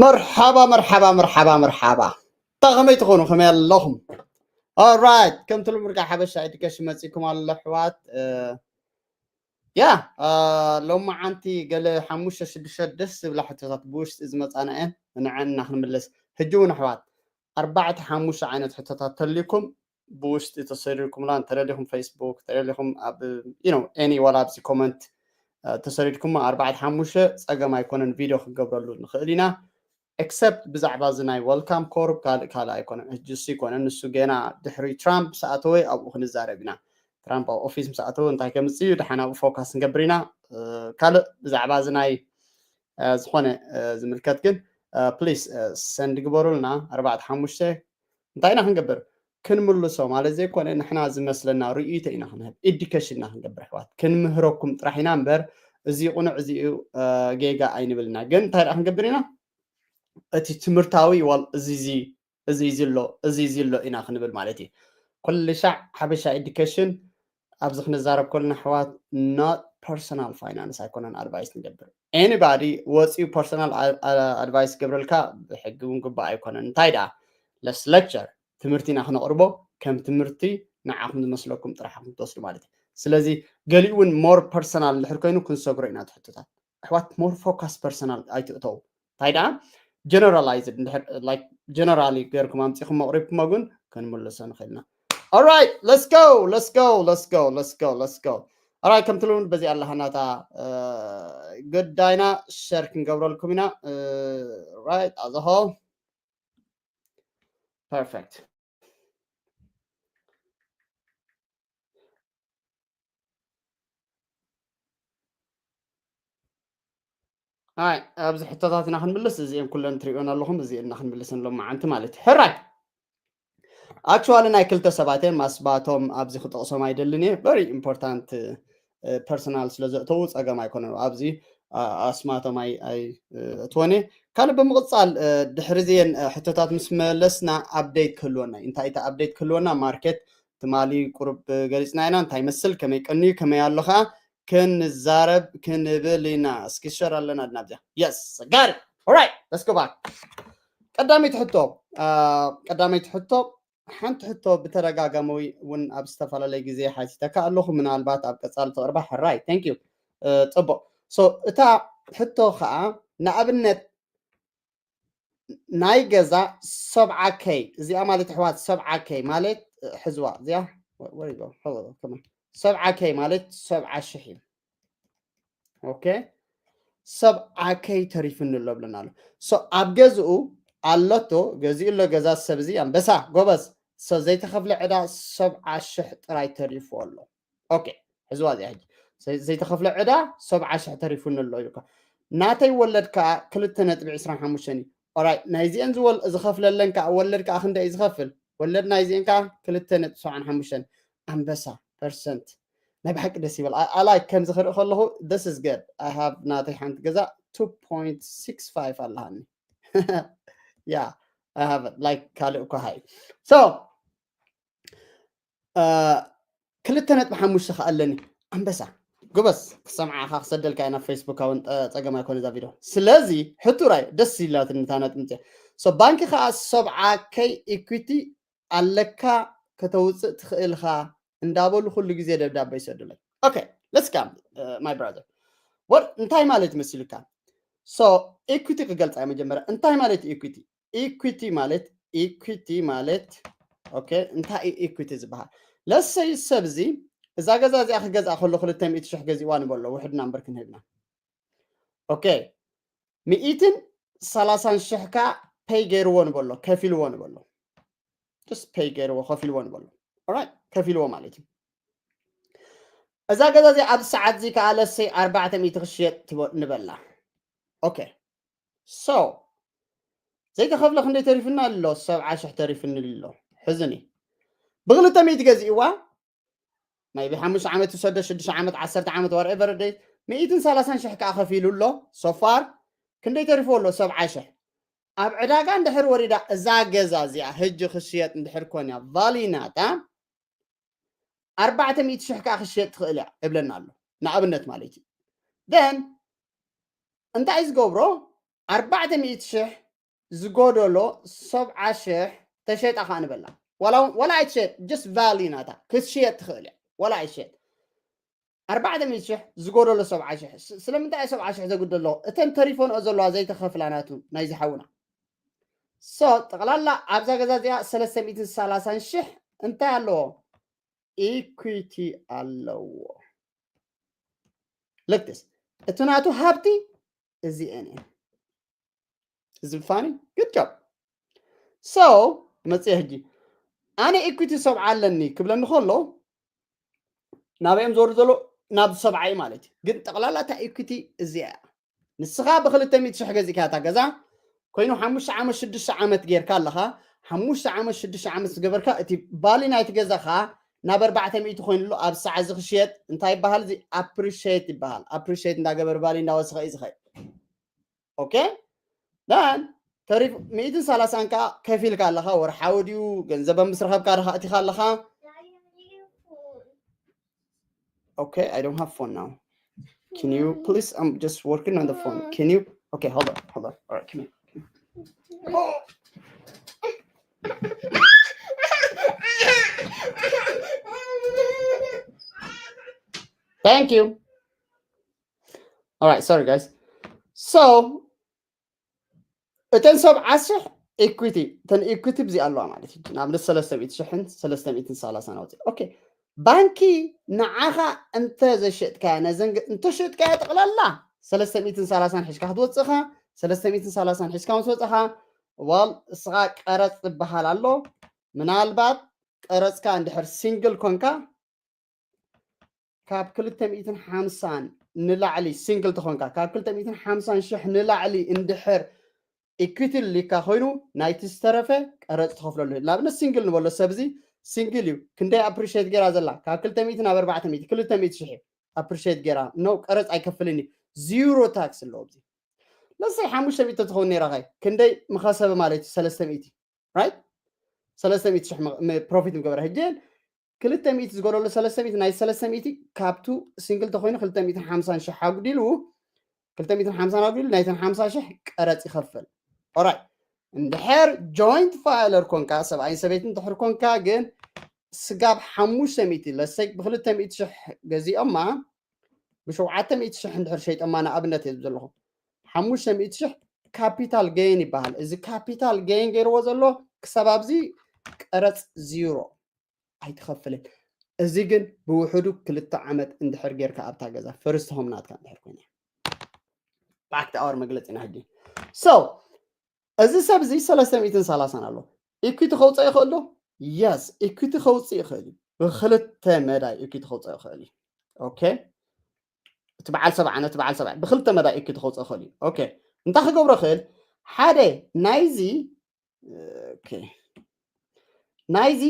መርሓባ መርሓባ መርሓባ መርሓባ። እታ ከመይ ትኾኑ? ከመይ ኣለኹም? Alright፣ ከምቲ ልሙድ ካብ ሓበሻ ኤዱኬሽን መጺእኩም ኣሎ ኣሕዋት። ያ፣ ሎማዓንቲ ገለ ሓሙሽተ ሽዱሽተ ደስ ዝብላ ሕቶታት ብውሽጢ ዝመጻና እየን፣ ንዐን ኢና ክንምልስ። ሕጂ እውን ኣሕዋት ኣርባዕተ ሓሙሽተ ዓይነት ሕቶታት ተልዩኩም ብውሽጢ ተሰሪርኩምላ፣ እንተደሊኹም ፌስቡክ፣ እንተደሊኹም ኣብ you know any ዋላ ኣብዚ ኮመንት ተሰሪድኩማ ኣርባዕተ ሓሙሽተ ጸገም ኣይኮነን፣ ቪድዮ ክንገብረሉ ንኽእል ኢና። ኤክሰፕት ብዛዕባ እዚ ናይ ወልካም ኮርፕ ካልእ ካልእ ኣይኮነን። ሕጂ እሱ ኣይኮነን፣ ንሱ ገና ድሕሪ ትራምፕ ምስ ኣተወ ኣብኡ ክንዛረብ ኢና። ትራምፕ ኣብ ኦፊስ ምስ ኣተወ እንታይ ከምጽእ እዩ፣ ደሓን ኣብኡ ፎካስ ክንገብር ኢና። ካልእ ብዛዕባ እዚ ናይ ዝኾነ ዝምልከት ግን ፕሊስ ሰንድ ግበሩልና። ኣርባዕተ ሓሙሽተ እንታይ ኢና ክንገብር? ክንምልሶ ማለት ዘይኮነ ንሕና ዝመስለና ርእይቶ ኢና ክንህብ፣ ኤዱኬሽን ኢና ክንገብር ኣሕዋት። ክንምህረኩም ጥራሕ ኢና እምበር እዚ ቁኑዕ እዚ እዩ ጌጋ ኣይንብልና። ግን እንታይ ደኣ ክንገብር ኢና? እቲ ትምህርታዊ ዋል እዚ እዚ እዚ እዚ ኣሎ እዚ እዚ ኣሎ ኢና ክንብል ማለት እዩ። ኩሉ ሻዕ ሓበሻ ኤዱኬሽን ኣብዚ ክንዛረብ ከለና ኣሕዋት not personal finance ኣይኮነን ኣድቫይስ ንገብር። ኤኒባዲ ወፂኡ ፐርሰናል ኣድቫይስ ገብረልካ ብሕጊ እውን ግባእ ኣይኮነን። እንታይ ደኣ ለስ ሌክቸር ትምህርቲ ኢና ክነቕርቦ፣ ከም ትምህርቲ ንዓኹም ዝመስለኩም ጥራሕ ኢኹም ትወስዱ ማለት እዩ። ስለዚ ገሊኡ እውን ሞር ፐርሰናል እንድሕር ኮይኑ ክንሰግሮ ኢና ትሕቶታት። ኣሕዋት ሞር ፎካስ ፐርሰናል ኣይትእተው። እንታይ ደኣ ጀነራላይዝድ እንድሕር ላይክ ጀነራሊ ገርኩም ኣምፂኹም ኣቕሪብኩሞ ግን ክንምልሶ ንኽእል ኢና። Alright, let's go, let's go, let's go, let's go, let's go. Alright, ከምቲ ልሙድ በዚ ኣለሃናታ ጉዳይና ሸር ክንገብረልኩም ኢና። Right, as a whole. Perfect. ኣይ ኣብዚ ሕቶታት ኢና ክንምልስ፣ እዚኤን ኩለን ትሪኦን ኣለኹም፣ እዚኤን ኢና ክንምልሰን ሎማዓንቲ ማለት እዩ። ሕራይ ኣክቹዋሊ ናይ ክልተ ሰባት እየን፣ ማስባቶም ኣብዚ ክጠቕሶም ኣይደልን እየ። ቨሪ ኢምፖርታንት ፐርሰናል ስለ ዘእተዉ ጸገም ኣይኮነን። ኣብዚ ኣስማቶም ኣይእትወን እየ። ካልእ ብምቕጻል ድሕሪ እዚኤን ሕቶታት ምስ መለስና ኣፕዴት ክህልወና እዩ። እንታይ እቲ ኣፕዴት ክህልወና? ማርኬት ትማሊ ቁሩብ ገሊጽና ኢና፣ እንታይ ይመስል፣ ከመይ ቀንዩ፣ ከመይ ኣሎ ከኣ ክንዛረብ ክንብል ኢና። እስኪ ሸር ኣለና ድና ኣብዚኣ። የስ ጋር ኦራይት ለስ ጎ ባክ። ቀዳመይቲ ሕቶ ቀዳመይቲ ሕቶ ሓንቲ ሕቶ ብተደጋጋሚ እውን ኣብ ዝተፈላለየ ግዜ ሓቲተካ ኣለኹ፣ ምናልባት ኣብ ቀጻሊ ተቕርባ። ሕራይ ቴንክ ዩ። ጽቡቕ። ሶ እታ ሕቶ ከዓ ንኣብነት ናይ ገዛ ሰብዓ ኬይ እዚኣ ማለት ኣሕዋት ሰብዓ ኬይ ማለት ሕዝዋ እዚኣ ሰብዓ ኬይ ማለት ሰብዓ ሽሕ እዩ። ኦኬ ሰብዓ ኬይ ተሪፍኒ ኣሎ ብለና ኣሎ። ሶ ኣብ ገዝኡ ኣለቶ ገዚኡ ኣሎ ገዛ ሰብ እዚ ኣንበሳ ጎበዝ። ሶ ዘይተኸፍለ ዕዳ ሰብዓ ሽሕ ጥራይ ተሪፉ ኣሎ። ኦኬ ሕዝዋ እዚኣ ሕጂ ዘይተኸፍለ ዕዳ ሰብዓ ሽሕ ተሪፉኒ ኣሎ ኢሉካ። ናተይ ወለድ ከዓ ክልተ ነጥቢ ዕስራን ሓሙሽተን እዩ። ኦራይ ናይዚአን ዝኸፍለለን ከዓ ወለድ ከዓ ክንደይ እዩ ዝኸፍል? ወለድ ናይዚአን ከዓ ክልተ ነጥቢ ሰብዓን ሓሙሽተን ኣንበሳ ፐርሰንት። ናይ ብሓቂ ደስ ይበል። ኣላይ ከምዚ ክርኢ ከለኹ this is good. I have ናተይ ሓንቲ ገዛ two point six five ኣለሃኒ። ያ I have like ካልእ እኳ ሃይ so ክልተ ነጥቢ ሓሙሽተ ከኣ ኣለኒ ኣንበሳ ጎበዝ ክሰምዓኻ ክሰደልካ ኢና ፌስቡክ እውን ጸገም ኣይኮነ እዛ ቪድዮ ስለዚ ሕቱራይ ደስ ኢላትኒ እታ ነጥቢ እዚኣ so ባንኪ ከኣ ሰብዓ ኬይ ኢኩቲ ኣለካ ከተውፅእ ትኽእልኻ እንዳበሉ ኩሉ ግዜ ደብዳበ ይሰዱለይ okay let's come my brother what እንታይ ማለት ይመስልካ so ኢኩቲ ክገልፃ መጀመርያ እንታይ ማለት ኢኩቲ ኢኩቲ ማለት ኢኩቲ ማለት okay እንታይ እዩ ኢኩቲ ዝበሃል ለሰይ ሰብ እዚ እዛ ገዛ እዚኣ ክገዝኣ ከሎ ክልተ ሚእቲ ሽሕ ገዚእዋ ንበሎ ውሕድ ናምበር ክንህብና okay ሚእትን ሰላሳን ሽሕ ካ ፔይ ገይርዎ ንበሎ ከፊልዎ ንበሎ just ፔይ ገይርዎ ከፊልዎ ንበሎ right ከፊልዎ ማለት እዩ እዛ ገዛ እዚ ኣብ ሰዓት እዚ ከዓ ለሰይ ኣርባዕተ ሚእቲ ክሽየጥ ንበላ okay so ዘይተኸፍለ ክንደይ ተሪፍና ኣሎ ሰብዓ ሽሕ ተሪፍኒ ኣሎ ሕዝኒ ብክልተ ሚእቲ ገዚእዋ ናይ ብሓሙሽተ ዓመት ትሰዶ ሽዱሽተ ዓመት ዓሰርተ ዓመት whatever day ሚእትን ሰላሳን ሽሕ ከዓ ከፊሉ ኣሎ so far ክንደይ ተሪፎ ኣሎ ሰብዓ ሽሕ ኣብ ዕዳጋ እንድሕር ወሪዳ እዛ ገዛ እዚኣ ህጂ ክሽየጥ እንድሕር ኮንያ ቫሊናታ ኣርባዕተ ሚእቲ ሽሕ ከዓ ክሽየጥ ትኽእል እያ እብለና ኣሎ ንኣብነት ማለት እዩ then እንታይ ዝገብሮ ኣርባዕተ ሚእቲ ሽሕ ዝጎደሎ ሰብዓ ሽሕ ተሸጣ ከዓ ንበላ። ዋላ ኣይትሸጥ፣ just value ናታ ክትሽየጥ ትኽእል እያ። ዋላ ኣይትሸጥ፣ ኣርባዕተ ሚእቲ ሽሕ ዝጎደሎ ሰብዓ ሽሕ። ስለምንታይ ሰብዓ ሽሕ ዘጉደሎ? እተን ተሪፎንኦ ዘለዋ ዘይተኸፍላ ናቱ ናይዚ ሓውና። So ጠቕላላ ኣብዛ ገዛ እዚኣ ሰለስተ ሚእትን ሰላሳን ሽሕ እንታይ ኣለዎ? ኢኩዊቲ ኣለዎ። ልክትስ እቲ ናቱ ሃብቲ እዚአን እየን። እዚ ፋኒ good job። So መፅእ ሕጂ ኣነ ኢኩዊቲ ሰብዓ ኣለኒ ክብለኒ ከሎ ናበኦም ዝወርድ ዘሎ ናብ ሰብዓ እዩ ማለት እዩ። ግን ጠቕላላ እታ ኢኩዊቲ እዚኣ እያ። ንስኻ ብክልተ ሚእቲ ሽሕ ገዚእካ እታ ገዛ ኮይኑ ሓሙሽተ ዓመት ሽዱሽተ ዓመት ጌርካ ኣለኻ። ሓሙሽተ ዓመት ሽዱሽተ ዓመት ዝገበርካ እቲ ባሊ ናይቲ ገዛኻ ናብ ኣርባዕተ ሚእቲ ኮይኑሉ ኣብ ሰዓት እዚ ክሽየጥ እንታይ ይበሃል? እዚ ኣፕሪሽት ይበሃል። ኣፕሪሽት እንዳገበር ባሊ እንዳወሰኸ እዩ ዝኸይድ። ኦኬ ዳን ተሪፍ ሚእትን ሰላሳን ከዓ ከፊልካ ኣለኻ። ወርሓዊ ድዩ ገንዘብ ምስ ረኸብካ ድኻ እቲኻ ኣለኻ? Okay, I don't have phone now. Can you please? I'm just working on the phone. Can you? Okay, hold on, hold on. All right, come here. Come here. Oh. Thank you. All right, sorry guys. So እተን ሰብዓ ሽሕ ኢኩዊቲ እተን ኢኩዊቲ ብዚ ኣለዋ ማለት እዩ። ንኣብነት ሰለስተ ሚእቲ ሽሕን ሰለስተ ሚእትን ሰላሳን ኣውፅእ። ኦኬ ባንኪ ንዓኻ እንተ ዘሸጥካያ ነዘን እንተ ሸጥካያ ጠቕላላ ሰለስተ ሚእትን ሰላሳን ሒዝካ ክትወፅእኻ። ሰለስተ ሚእትን ሰላሳን ሒዝካ ምስ ወፅኻ ዋል እስኻ ቀረፅ ዝበሃል ኣሎ። ምናልባት ቀረፅካ እንድሕር ሲንግል ኮንካ ካብ ክልተ ሚእትን ሓምሳን ንላዕሊ ሲንግል ተኾንካ ካብ ክልተ ሚእትን ሓምሳን ሽሕ ንላዕሊ እንድሕር ኢኩዊቲ ልካ ኮይኑ ናይቲ ዝተረፈ ቀረፅ ትኸፍለሉ። ንኣብነት ሲንግል ንበሎ ሰብ እዚ ሲንግል እዩ። ክንደይ ኣፕሪሽት ጌራ ዘላ? ካብ ክልተ ሚእቲ ናብ ኣርባዕተ ሚእቲ ክልተ ሚእቲ ሽሕ ኣፕሪሽት ጌራ ነው ቀረፅ ኣይከፍልን እዩ። ዚሮ ታክስ ኣለዎ። እዚ ለሰይ ሓሙሽተ ሚእቲ ትኸውን ነይራ ኸይ ክንደይ ምኸሰበ ማለት እዩ? ሰለስተ ሚእቲ ራይት ሰለስተ ሚእቲ ሽሕ ፕሮፊት ምገበረ። ሕጂ ክልተ ሚእቲ ዝጎደሎ ሰለስተ ሚእቲ ናይ ሰለስተ ሚእቲ ካብቱ ሲንግል ተኮይኑ ክልተ ሚእትን ሓምሳን ሽሕ ኣጉዲሉ ክልተ ሚእትን ሓምሳን ኣጉዲሉ ናይተን ሓምሳ ሽሕ ቀረፅ ይኸፍል። ኦራይት እንድሕር ጆይንት ፋይለር ኮንካ ሰብኣይን ሰበይትን እንድሕር ኮንካ ግን ስጋብ ሓሙሽተ ሚእቲ ለሰይ ብክልተ ሚእቲ ሽሕ ገዚኦማ ብሸውዓተ ሚእቲ ሽሕ እንድሕር ሸይጠማ ንኣብነት እየ ዘለኹ ሓሙሽተ ሚእቲ ሽሕ ካፒታል ገይን ይበሃል። እዚ ካፒታል ገይን ገይርዎ ዘሎ ክሳብ ኣብዚ ቀረፅ ዚሮ ኣይትኸፍልን። እዚ ግን ብውሕዱ ክልተ ዓመት እንድሕር ጌርካ ኣብታ ገዛ ፈርስት ሆም ናትካ እንድሕር ኮይና ባክ ቱ ኣወር መግለፂና ሕጂ so እዚ ሰብ እዚ ሰለስተ ሚእትን ሰላሳን ኣሎ ኢኩዊቲ ከውፅእ ይኽእል ዶ? የስ ኢኩዊቲ ከውፅእ ይኽእል እዩ። ብክልተ መዳይ ኢኩዊቲ ከውፅእ ይኽእል እዩ። ኦኬ እቲ በዓል ሰብዓ ነቲ በዓል ሰብዓ ብክልተ መዳይ ኢኩዊቲ ከውፅእ ይኽእል እዩ። ኦኬ እንታይ ክገብሮ ይኽእል? ሓደ ናይዚ ናይዚ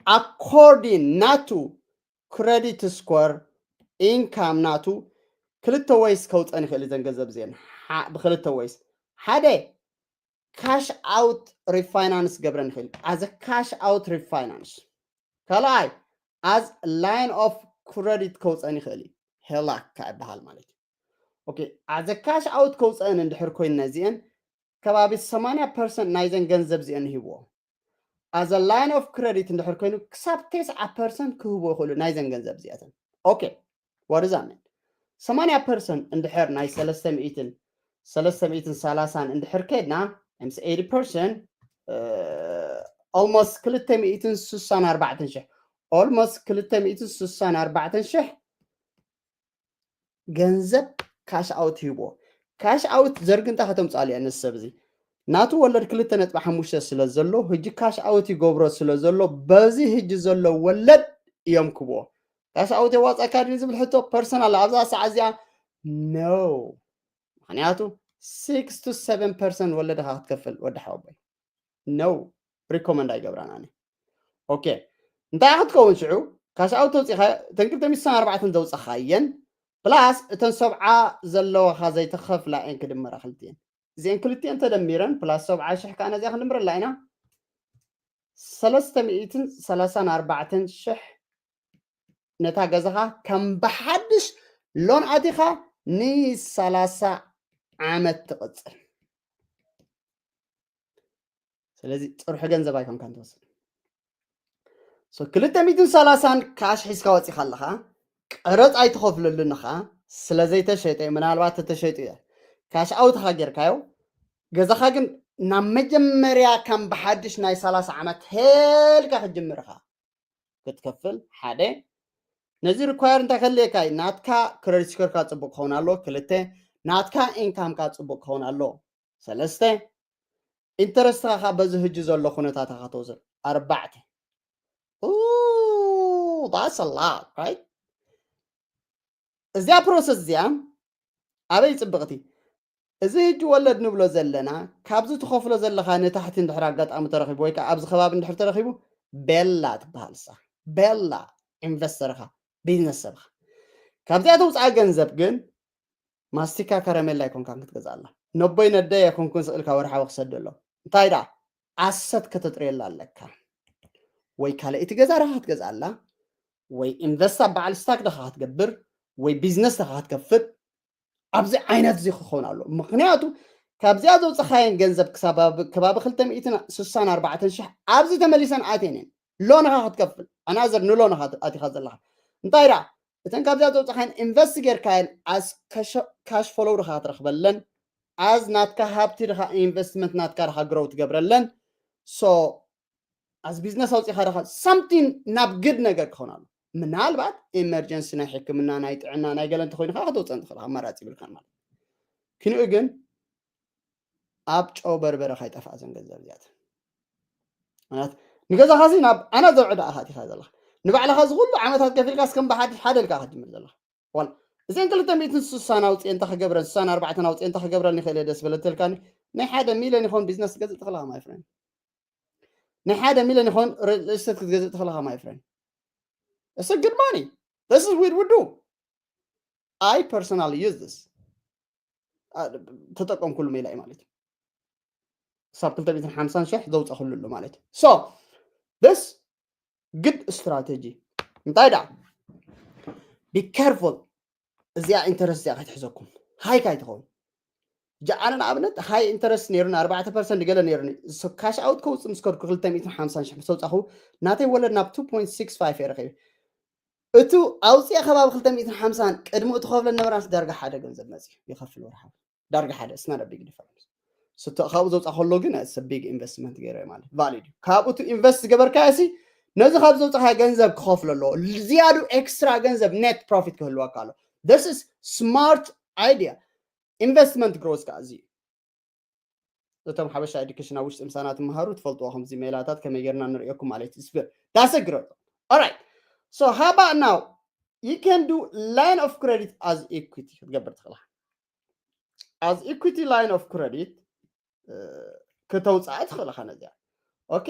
ኣኮርዲን ናቱ ክረዲት ስኮር ኢንካም ናቱ ክልተ ወይስ ከውፀን ይኽእል እዘን ገንዘብ እዚአን ብክልተ ወይስ ሓደ ካሽ ኣውት ሪፋይናንስ ገብረን ይኽእል ኣዘ ካሽ ኣውት ሪፋይናንስ ካልኣይ ኣዝ ላይን ኦፍ ክረዲት ከውፀን ይኽእል እዩ። ሄላካ ይበሃል ማለት እዩ። ኣዘ ካሽ ኣውት ከውፀን እንድሕር ኮይነ እዚአን ከባቢ ሰማንያ ፐርሰንት ናይዘን ገንዘብ እዚአን ይህብዎ ኣዘ ላይን ኦፍ ክረዲት እንድሕር ኮይኑ ክሳብ ተስዓ ፐርሰንት ክህብዎ ይኽእሉ ናይዘን ገንዘብ እዚኣተን። ኦኬ ወርዛምን ሰማንያ ፐርሰንት እንድሕር ናይ ሰለስተ ሚእትን ሰለስተ ሚእትን ሰላሳን እንድሕር ከድና ምስ ኤይቲ ፐርሰንት ኦልሞስት ክልተ ሚእትን ስሳን ኣርባዕተን ሽሕ ኦልሞስት ክልተ ሚእትን ስሳን ኣርባዕተን ሽሕ ገንዘብ ካሽ ኣውት ሂቦ ካሽ ኣውት ዘርግንታ ከተምፃሉ እያ ነዚ ሰብ እዚ ናቱ ወለድ ክልተ ነጥቢ ሓሙሽተ ስለ ዘሎ ህጂ ካሽ ኣውት ይገብሮ ስለ ዘሎ በዚ ህጂ ዘሎ ወለድ እዮም ክብዎ ካሽ ኣውት የዋፃካ ድዩ ዝብል ሕቶ ፐርሰናል ኣብዛ ሰዓት እዚኣ no ምክንያቱ six to seven percent ወለድኻ ክትከፍል ወዲ ሓወቦይ no recommend ኣይገብራን ኣነ okay እንታይ ክትከውን ሽዑ ካሽ ኣውት ተውፂኻ እተን ክልተ ሚእትን ኣርባዕተን ዘውፀኻየን ፕላስ እተን ሰብዓ ዘለዋኻ ዘይተኸፍላ እየን ክድመራ ክልቲኤን እዚአን ክልቲኤን ተደሚረን ፕላስ ሰብዓ ሽሕ ከዓ ነዚኣ ክንድምረላ ኢና ሰለስተ ሚእትን ሰላሳን ኣርባዕተን ሽሕ ነታ ገዛኻ ከም ብሓድሽ ሎን ኣቲኻ ንሰላሳ ዓመት ትቕፅል። ስለዚ ፅርሑ ገንዘብ ኣይኮንካን ትወስድ። So ክልተ ሚእትን ሰላሳን ካሽ ሒዝካ ወፂኻ ኣለኻ፣ ቀረፅ ኣይትኸፍለሉን ኢኻ። ስለ ዘይተሸጠ እዩ፣ ምናልባት ተተሸጡ እየ ካሽ ኣውትኻ ጌርካዮ። ገዛኻ ግን ናብ መጀመርያ ከም ብሓድሽ ናይ ሰላሳ ዓመት ሄልካ ክትጅምር ኢኻ ክትከፍል። ሓደ፣ ነዚ ሪኳየር እንታይ ከድልየካ እዩ? ናትካ ክረዲት ስኮርካ ፅቡቅ ክኸውን ኣለዎ። ክልተ፣ ናትካ ኢንካምካ ፅቡቅ ክኸውን ኣለዎ። ሰለስተ፣ ኢንተረስትካ ካብ በዚ ህጂ ዘሎ ኩነታት ኢኻ ተውፅእ። ኣርባዕተ፣ that's a lot, right? እዚኣ ፕሮሰስ እዚኣ ኣበይ ፅብቕቲ? እዚ ህጂ ወለድ ንብሎ ዘለና ካብዚ ትኸፍሎ ዘለኻ ንታሕቲ እንድሕር ኣጋጣሚ ተረኺቡ ወይ ከዓ ኣብዚ ከባቢ እንድሕር ተረኺቡ፣ ቤላ ትበሃል እሳ። ቤላ፣ ኢንቨስተርኻ፣ ቢዝነስ ሰብኻ። ካብዚኣ ተውፅኣ ገንዘብ ግን ማስቲካ ከረሜላ ኣይኮንካን ክትገዝኣላ። ነቦይ ነደይ ኣይኮንኩን ስቕ ኢልካ ወርሓዊ ክሰደሎም። እንታይ ደኣ ኣሰት ከተጥርየላ ኣለካ። ወይ ካልኣይቲ ገዛ ርኻ ክትገዝኣላ፣ ወይ ኢንቨስት ኣብ በዓል ስታክ ደኻ ክትገብር፣ ወይ ቢዝነስ ደኻ ክትከፍት። ኣብዚ ዓይነት እዚ ክኸውን ኣሎ። ምኽንያቱ ካብዚኣ ዘውፅኻየን ገንዘብ ክሳብ ኣብ ከባቢ ክልተ ሚእትን ስሳን ኣርባዕተን ሽሕ ኣብዚ ተመሊሰን ኣትየን እየን። ሎን ኢኻ ክትከፍል፣ ኣናዘር ንሎን ኢኻ ኣቲኻ ዘለኻ። እንታይ ደኣ እተን ካብዚኣ ዘውፅኻየን ኢንቨስት ጌርካየን ኣስ ካሽ ፍሎው ኢኻ ትረኽበለን፣ ኣዝ ናትካ ሃብቲ ኢኻ፣ ኢንቨስትመንት ናትካ ኢኻ ግሮው ትገብረለን። So ኣዝ ቢዝነስ ኣውፂኻ ኢኻ ሳምቲን ናብ ግድ ነገር ክኸውን ኣሎ። ምናልባት ኢመርጀንሲ ናይ ሕክምና፣ ናይ ጥዕና፣ ናይ ገለ እንተኮይኑ ከዓ ከተውፅአን ትኽእል ኢኻ፣ ኣማራፂ ይብልካን ማለት። ክንኡ ግን ኣብ ጨው በርበረ ካይጠፍኣ ዘን ገንዘብ እዚኣተን። ምክንያቱ ንገዛኻ እዚ ናብ ኣናዘር ዕዳ ኢኻ ኣቲኻ ዘለኻ። ንባዕልኻ እዚ ኩሉ ዓመታት ከፊልካ እስከም ብሓድሽ ሓደ ኢልካ ክትጅምር ዘለኻ። ዋላ እዚአን ክልተ ሚእትን ስሳን ኣውፅኤ እንታይ ክገብረን፣ ስሳን ኣርባዕተን ኣውፅኤ እንታይ ክገብረን ይኽእል እየ ደስ በለትልካኒ። ናይ ሓደ ሚልዮን ይኸውን ቢዝነስ ክትገዝእ ትኽእል ኢኻ my friend። ናይ ሓደ ሚልዮን ይኸውን ሪል ስቴት ክትገዝእ ትኽእል ኢኻ my friend። It's a good money. This is what we do. I personally use this. አ፣ ተጠቀምኩሉ ሜላ እዩ ማለት እዩ። ክሳብ ክልተ ሚእትን ሓምሳን ሽሕ ዘውፀኹሉ ኣሎ ማለት እዩ። So this good strategy። እንታይ ደኣ be careful፣ እዚኣ ኢንተረስት እዚኣ ከይትሕዘኩም፣ ሃይ ካይትኸውን። ጃ ኣነ ንኣብነት ሃይ ኢንተረስት ነይሩኒ፣ ኣርባዕተ ፐርሰንት ገለ ነይሩኒ። So ካሽ ኣውት ከውፅእ ምስ ከድኩ ክልተ ሚእትን ሓምሳን ሽሕ ምስ ኣውፃኹ ናተይ ወለድ ናብ ቱ ፖይንት ሲክስ ፋይቭ እየ ረኺበ። እቱ ኣውፅአ ከባቢ ክልተ ሚእትን ሓምሳን ቅድሚ እቱ ከፍለ ነበራስ ዳርጋ ሓደ ገንዘብ መፅዩ ይኸፍል ወርሓዊ። ዳርጋ ሓደ፣ it's not a big difference። ስቶ ካብኡ ዘውፃእ ከሎ ግን it's a big investment ገይረ ማለት ቫሊድ እዩ። ካብኡ ቱ ኢንቨስት ዝገበርካዮ ሲ ነዚ ካብ ዘውፃእካ ገንዘብ ክኸፍሎ ኣለዎ። ዝያዱ ኤክስትራ ገንዘብ ኔት ፕሮፊት ክህልወካ ኣሎ። This is smart idea። ኢንቨስትመንት ግሮዝ ከዓ እዚ እዩ። እቶም ሓበሻ ኤዱኬሽን ኣብ ውሽጢ ምሳና ትመሃሩ ትፈልጥዎ ከምዚ ሜላታት ከመይ ጌርና ንርእየኩም ማለት እዩ። ስብር that's a great. Alright, so how about now you can do line of credit as equity ክትገብር ትኽእል ኢኻ። As equity line of credit እ፣ ክተውፅኣ ትኽእል ኢኻ ነዚኣ። ኦኬ፣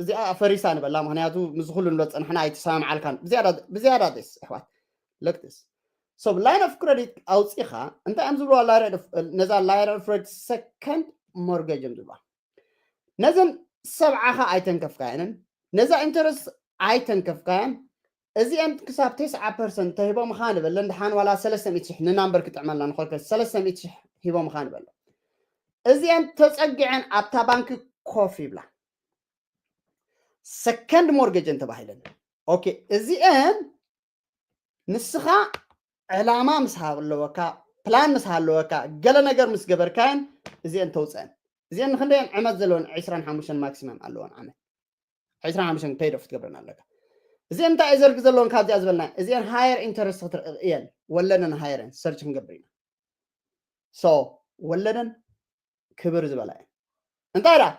እዚኣ ፈሪሳ ንበላ፣ ምክንያቱ ምስ ኩሉ ንብሎ ዝፀናሕና ኣይተሰማምዓልካን። ብዝያዳ ብዝያዳ this ኣሕዋት፣ look this። So line of credit ኣውፂኻ እንታይ እዮም ዝብልዋ? Line of- ነዛ line of credit ሰከንድ ሞርጌጅ እዮም ዝብልዋ። ነዘን ሰብዓኻ ኣይተንከፍካየንን፣ ነዛ ኢንተረስት ኣይተንከፍካያን። እዚአን ክሳብ ተስዓ ፐርሰንት ተሂቦምኻ ንበለን፣ ድሓን ዋላ ሰለስተ ሚእቲ ሽሕ ንናምበር ክጥዕመልና ንኸልከል ሰለስተ ሚእቲ ሽሕ ሂቦምኻ ንበለን። እዚአን ተፀጊዐን ኣብታ ባንክ ኮፍ ይብላ። ሰከንድ ሞርጌጅን ተባሂለን። ኦኬ፣ እዚአን ንስኻ ዕላማ ምስ ሃለወካ፣ ፕላን ምስ ሃለወካ፣ ገለ ነገር ምስ ገበርካየን እዚአን ተውፅአን። እዚአን ንክንደየን ዓመት ዘለወን ዒስራን ሓሙሽተን ማክሲመም ኣለወን ዓመት። ዒስራን ሓሙሽተን ፔይድ ኦፍ ክትገብረን ኣለካ። እዚአን እንታይ እየ ዘርጊ ዘለወን ካብዚኣ ዝበልና? እዚአን ሃየር ኢንተረስት ክትርኢ እየን፣ ወለደን ሃየረን ሰርች ክንገብር ኢና። So ወለደን ክብር ዝበላ እየን። እንታይ ደኣ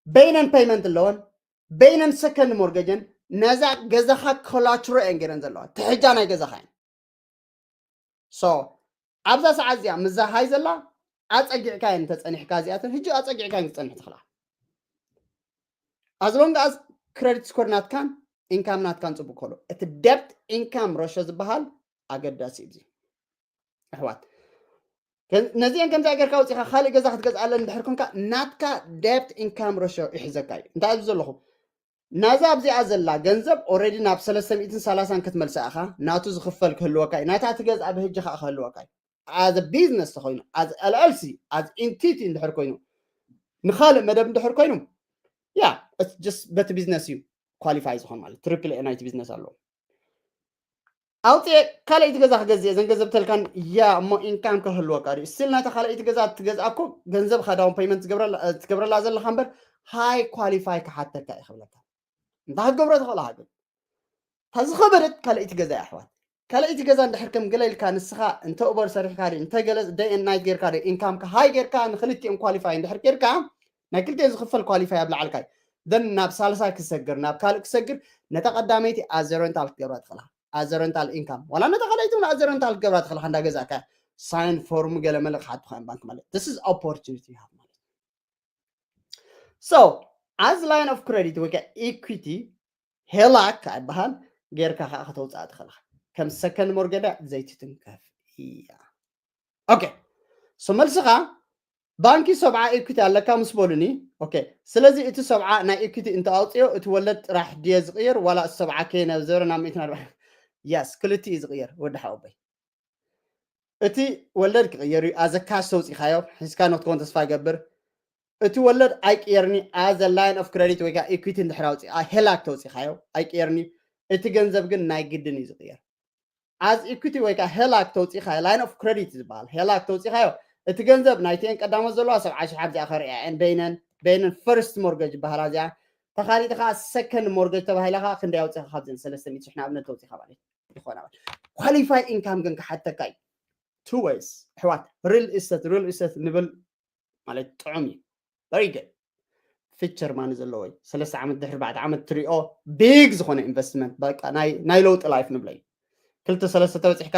በይነን ፔይመንት ኣለወን፣ በይነን ሰከንድ ሞርጌጅን ነዛ ገዛኻ ኮላትሮ እየን ገይረን ዘለዋ፣ ትሕጃ ናይ ገዛኻ እየን። So ኣብዛ ሰዓት እዚኣ ምዛ ሃይ ዘላ ኣፀጊዕካ እየን ተፀኒሕካ፣ እዚኣተን ሕጂ ኣፀጊዕካ እየን ክፀንሕ ትኽላ። As long as ክረዲት ስኮር ናትካን ኢንካም ናትካን ፅቡቅ ከሎ፣ እቲ ደብት ኢንካም ሮሾ ዝበሃል ኣገዳሲ እዩ። እዚ ኣሕዋት፣ ከ- ነዚአን ከምዚኣ ጌርካ ወፂኻ ካልእ ገዛ ክትገዝኣለን እንድሕር ኮንካ ናትካ ደብት ኢንካም ሮሾ ይሕዘካ እዩ። እንታይ ኣብዚ ዘለኹ ናዛ ኣብዚኣ ዘላ ገንዘብ ኦልሬዲ ናብ ሰለስተ ሚእትን ሰላሳን ክትመልሳ ኢኻ። ናቱ ዝኽፈል ክህልወካ እዩ፣ ናታ ትገዝኣ ብህጂ ከዓ ክህልወካ እዩ። as a business ተኮይኑ፣ as LLC, as entity እንድሕር ኮይኑ፣ ንኻልእ መደብ እንድሕር ኮይኑ፣ ያ just በቲ ቢዝነስ እዩ ኳሊፋይ ዝኾን ማለት ትሪፕል ኤ ናይቲ ቢዝነስ ኣለዎ። ኣውፅኤ ካልኣይቲ ገዛ ክገዝእ እየ፣ ዘን ገንዘብ ተልካን፣ ያ እሞ ኢንካም ክህልወካ ድዩ? ስቲል ናታ ካልኣይቲ ገዛ ትገዝኣ እኮ ገንዘብካ ዳውን ፔይመንት ትገብረላ ዘለካ እምበር ሃይ ኳሊፋይ ክሓተካ እዩ ክብለካ። እንታይ ክትገብሮ ትኽእልካ ግን እታ ዝኸበደት ካልኣይቲ ገዛ እያ ኣሕዋት። ካልኣይቲ ገዛ እንድሕር ከም ገለ ኢልካ ንስኻ እንተ ኡበር ሰሪሕካ ድዩ እንተ ገለ ደይ ኤንድ ናይት ጌርካ ድዩ ኢንካምካ ሃይ ጌርካ ንክልቲኦም ኳሊፋይ እንድሕር ጌርካ ናይ ክልቲኦም ዝኽፈል ኳሊፋይ ኣብ ላዕልካ እዩ። ደን ናብ ሳልሳይ ክሰግር ናብ ካልእ ክሰግር ነታ ቀዳመይቲ ኣዘረንታል ክትገብራ ትኽእልካ ኣዘረንታል ኢንካም ዋላ ነታ ካልኣይቲ እውን ኣዘረንታል ክትገብራ ትኽእልካ እንዳገዛእካ ሳይን ፎርም ገለ መለ ክሓቱካ እዮም ባንክ ማለት this is opportunity you have ማለት so as line of credit ወይ ከዓ ኢኩቲ ሄላክ ኣይበሃል ጌርካ ከዓ ከተውፅኣ ትኽእልካ ከም ሰከንድ ሞርገዳ ዘይትትንከፍ እያ። ኦኬ ሶ መልስኻ ባንኪ ሰብዓ ኢኩቲ ኣለካ ምስ በሉኒ። ኦኬ ስለዚ እቲ ሰብዓ ናይ ኢኩቲ እንተኣውፅዮ እቲ ወለድ ጥራሕ ድየ ዝቕየር ዋላ እቲ ሰብዓ ከ ናብ ዘሮ ናብ ሚእትን ኣርባዕን የስ ክልቲኡ እዩ ዝቕየር ወዲ ሓወበይ። እቲ ወለድ ክቕየር እዩ ኣዘካሽ ተውፂኻዮ ሒዝካ ንክትከውን ተስፋ ይገብር። እቲ ወለድ ኣይቅየርኒ ኣዘ ላይን ኦፍ ክረዲት ወይ ከዓ ኢኩቲ እንድሕር ኣውፂኣ ሄላክ ተውፂኻዮ ኣይቅየርኒ። እቲ ገንዘብ ግን ናይ ግድን እዩ ዝቕየር። ኣዝ ኢኩቲ ወይ ከዓ ሄላክ ተውፂኻዮ ላይን ኦፍ ክረዲት ዝበሃል ሄላክ ተውፂኻዮ እቲ ገንዘብ ናይቲአን ቀዳሞት ዘለዋ ሰብዓ ሽሕ ኣብዚኣ ከርእያ እየን በይነን በይነን ፈርስት ሞርገጅ ይበሃላ እዚኣ ተኻሊቲ ከዓ ሰከንድ ሞርገጅ ተባሂላ ከዓ ክንደይ ኣውፂኻ ካብዘን ሰለስተ ሚእቲ ሽሕ ንኣብነት ተውፂኻ ማለት እዩ ይኾና ኳሊፋይ ኢንካም ግን ክሓተካ እዩ two ways ኣሕዋት real estate real estate ንብል ማለት ጥዑም እዩ very good feature money ዘለዎ እዩ ሰለስተ ዓመት ድሕሪ ኣርባዕተ ዓመት ትሪኦ ቢግ ዝኾነ ኢንቨስትመንት በቃ ናይ ናይ ለውጢ ላይፍ ንብሎ እዩ ክልተ ሰለስተ ተበፂሕካ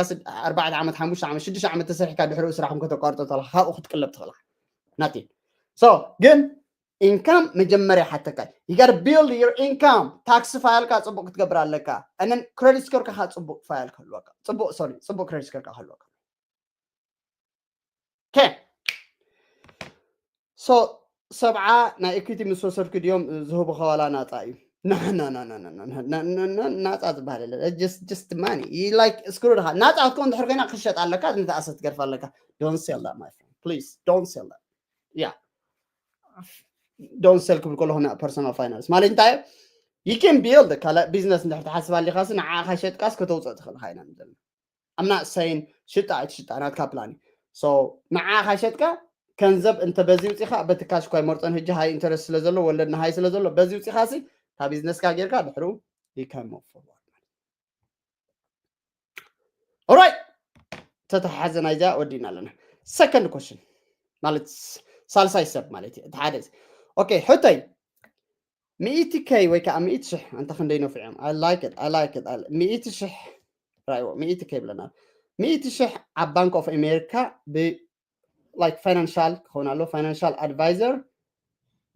ኣርባዕተ ዓመት ሓሙሽተ ዓመት ሽዱሽተ ዓመት ተሰሪሕካ ድሕሪኡ ስራሕኩም ከተቋርጦ ተለካ ካብኡ ክትቅለብ ትኽእልካ ናቲ so ግን ኢንካም መጀመርያ ሓተካ you gotta build your income ታክስ ፋይልካ ፅቡቅ ክትገብር ኣለካ and then credit score ካ ፅቡቅ ፋይል ክህልወካ ፅቡቅ sorry ፅቡቅ credit score ካ ክህልወካ okay so ሰብዓ ናይ ኢኩቲ ምስ ወሰድኩ ድዮም ዝህቡ ከዋላ ናፃ እዩ ናፃ ዝበሃል የለ just money like ስክሩ ድካ ናፃ ክትከውን ድሕር ኮይና ክሸጥ ኣለካ ንተኣሰ ትገርፍ ኣለካ don't sell that my friend please don't sell that yeah don't sell ክብል ከለኹ ና personal finance ማለት እንታይ you can build ካልእ ቢዝነስ እንድሕር ትሓስብ ኣሊኻሲ ንዓኻ ሸጥካስ ከተውፅእ ትኽእል ካ ኢና ዘለና I'm not saying ሽጣ ኣይትሽጣ ናትካ ፕላን so ንዓኻ ሸጥካ ገንዘብ እንተ በዚ ውፂኻ በቲ ካሽ ኳ ይመርፆን ህጂ ሃይ ኢንተረስት ስለ ዘሎ ወለድ ንሃይ ስለ ዘሎ በዚ ውፂኻ ሲ ካብ ቢዝነስካ ጌርካ ድሕሩ you can move forward right ተተሓዘ ናይዚኣ ወዲእና ኣለና second question ማለት ሳልሳይ ሰብ ማለት እዩ እቲ ሓደ okay ሕቶይ ሚእቲ ከይ ወይ ከዓ ሚእቲ ሽሕ ኣንታ ክንደይ ነፊዖም I like it I like it ሚእቲ ሽሕ ራይዎ ሚእቲ ከይ ብለና ሚእቲ ሽሕ ኣብ ባንክ ኦፍ ኣሜሪካ ብ like ፋይናንሻል ክኸውን ኣሎ ፋይናንሻል ኣድቫይዘር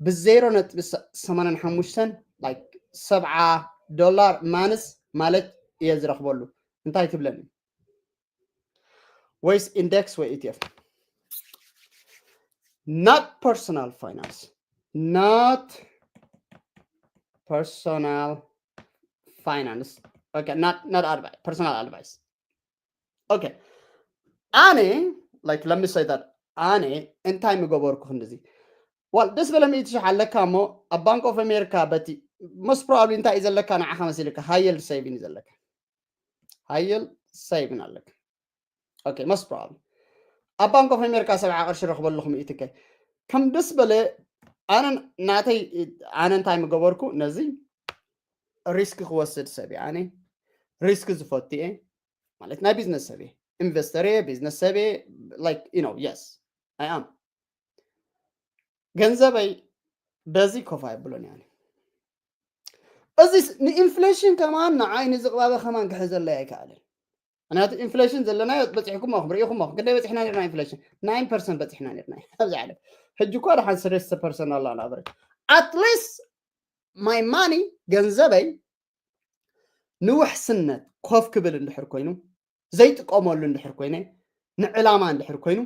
ብዜሮ ነጥቢ ሰማንያን ሓሙሽተን like ሰብዓ ዶላር ማንስ ማለት እየ ዝረኽበሉ እንታይ ትብለኒ ወይስ ኢንደክስ ወይ ኢቲኤፍ not personal finance not personal finance okay not not advice personal advice okay ኣነ like let me say that ኣነ እንታይ ምገበርኩ ክንድዚ ዋል ደስ በለ ሚእቲ ሽሕ ኣለካ እሞ ኣብ ባንክ ኦፍ ኣሜሪካ በቲ most probably እንታይ እዩ ዘለካ ንዓኻ መሲልካ ሃየል ሴቪን እዩ ዘለካ ሃየል ሴቪን ኣለካ okay most probably ኣብ ባንክ ኦፍ ኣሜሪካ ሰብዓ ቅርሺ ረኽበ ኣለኹ ሚእቲ ከ ከም ደስ በለ ኣነ ናተይ ኣነ እንታይ ምገበርኩ ነዚ ሪስክ ክወስድ ሰብ እየ ኣነ ሪስክ ዝፈቱ እየ ማለት ናይ ቢዝነስ ሰብ እየ ኢንቨስተር እየ ቢዝነስ ሰብ እየ like you know yes I am ገንዘበይ በዚ ኮፍ ኣይብሎን እየ እዚ ንኢንፍሌሽን ከማን ንዓይ ንዝቕባበ ከማን ክሕዘለይ ኣይከኣልን ምክንያቱ ኢንፍሌሽን ዘለናዮ በፂሕኩሞ ርኢኹሞ ክንደይ በፂሕና ርና ኢንፍሌሽን ናይን ፐርሰንት በፂሕና ርና ኣብዚ ዓለም ሕጂ እኳ ደሓን ሰለስተ ፐርሰንት ኣላ ናበረ ኣትሊስት my money ገንዘበይ ንውሕስነት ኮፍ ክብል እንድሕር ኮይኑ ዘይጥቀመሉ እንድሕር ኮይነ ንዕላማ እንድሕር ኮይኑ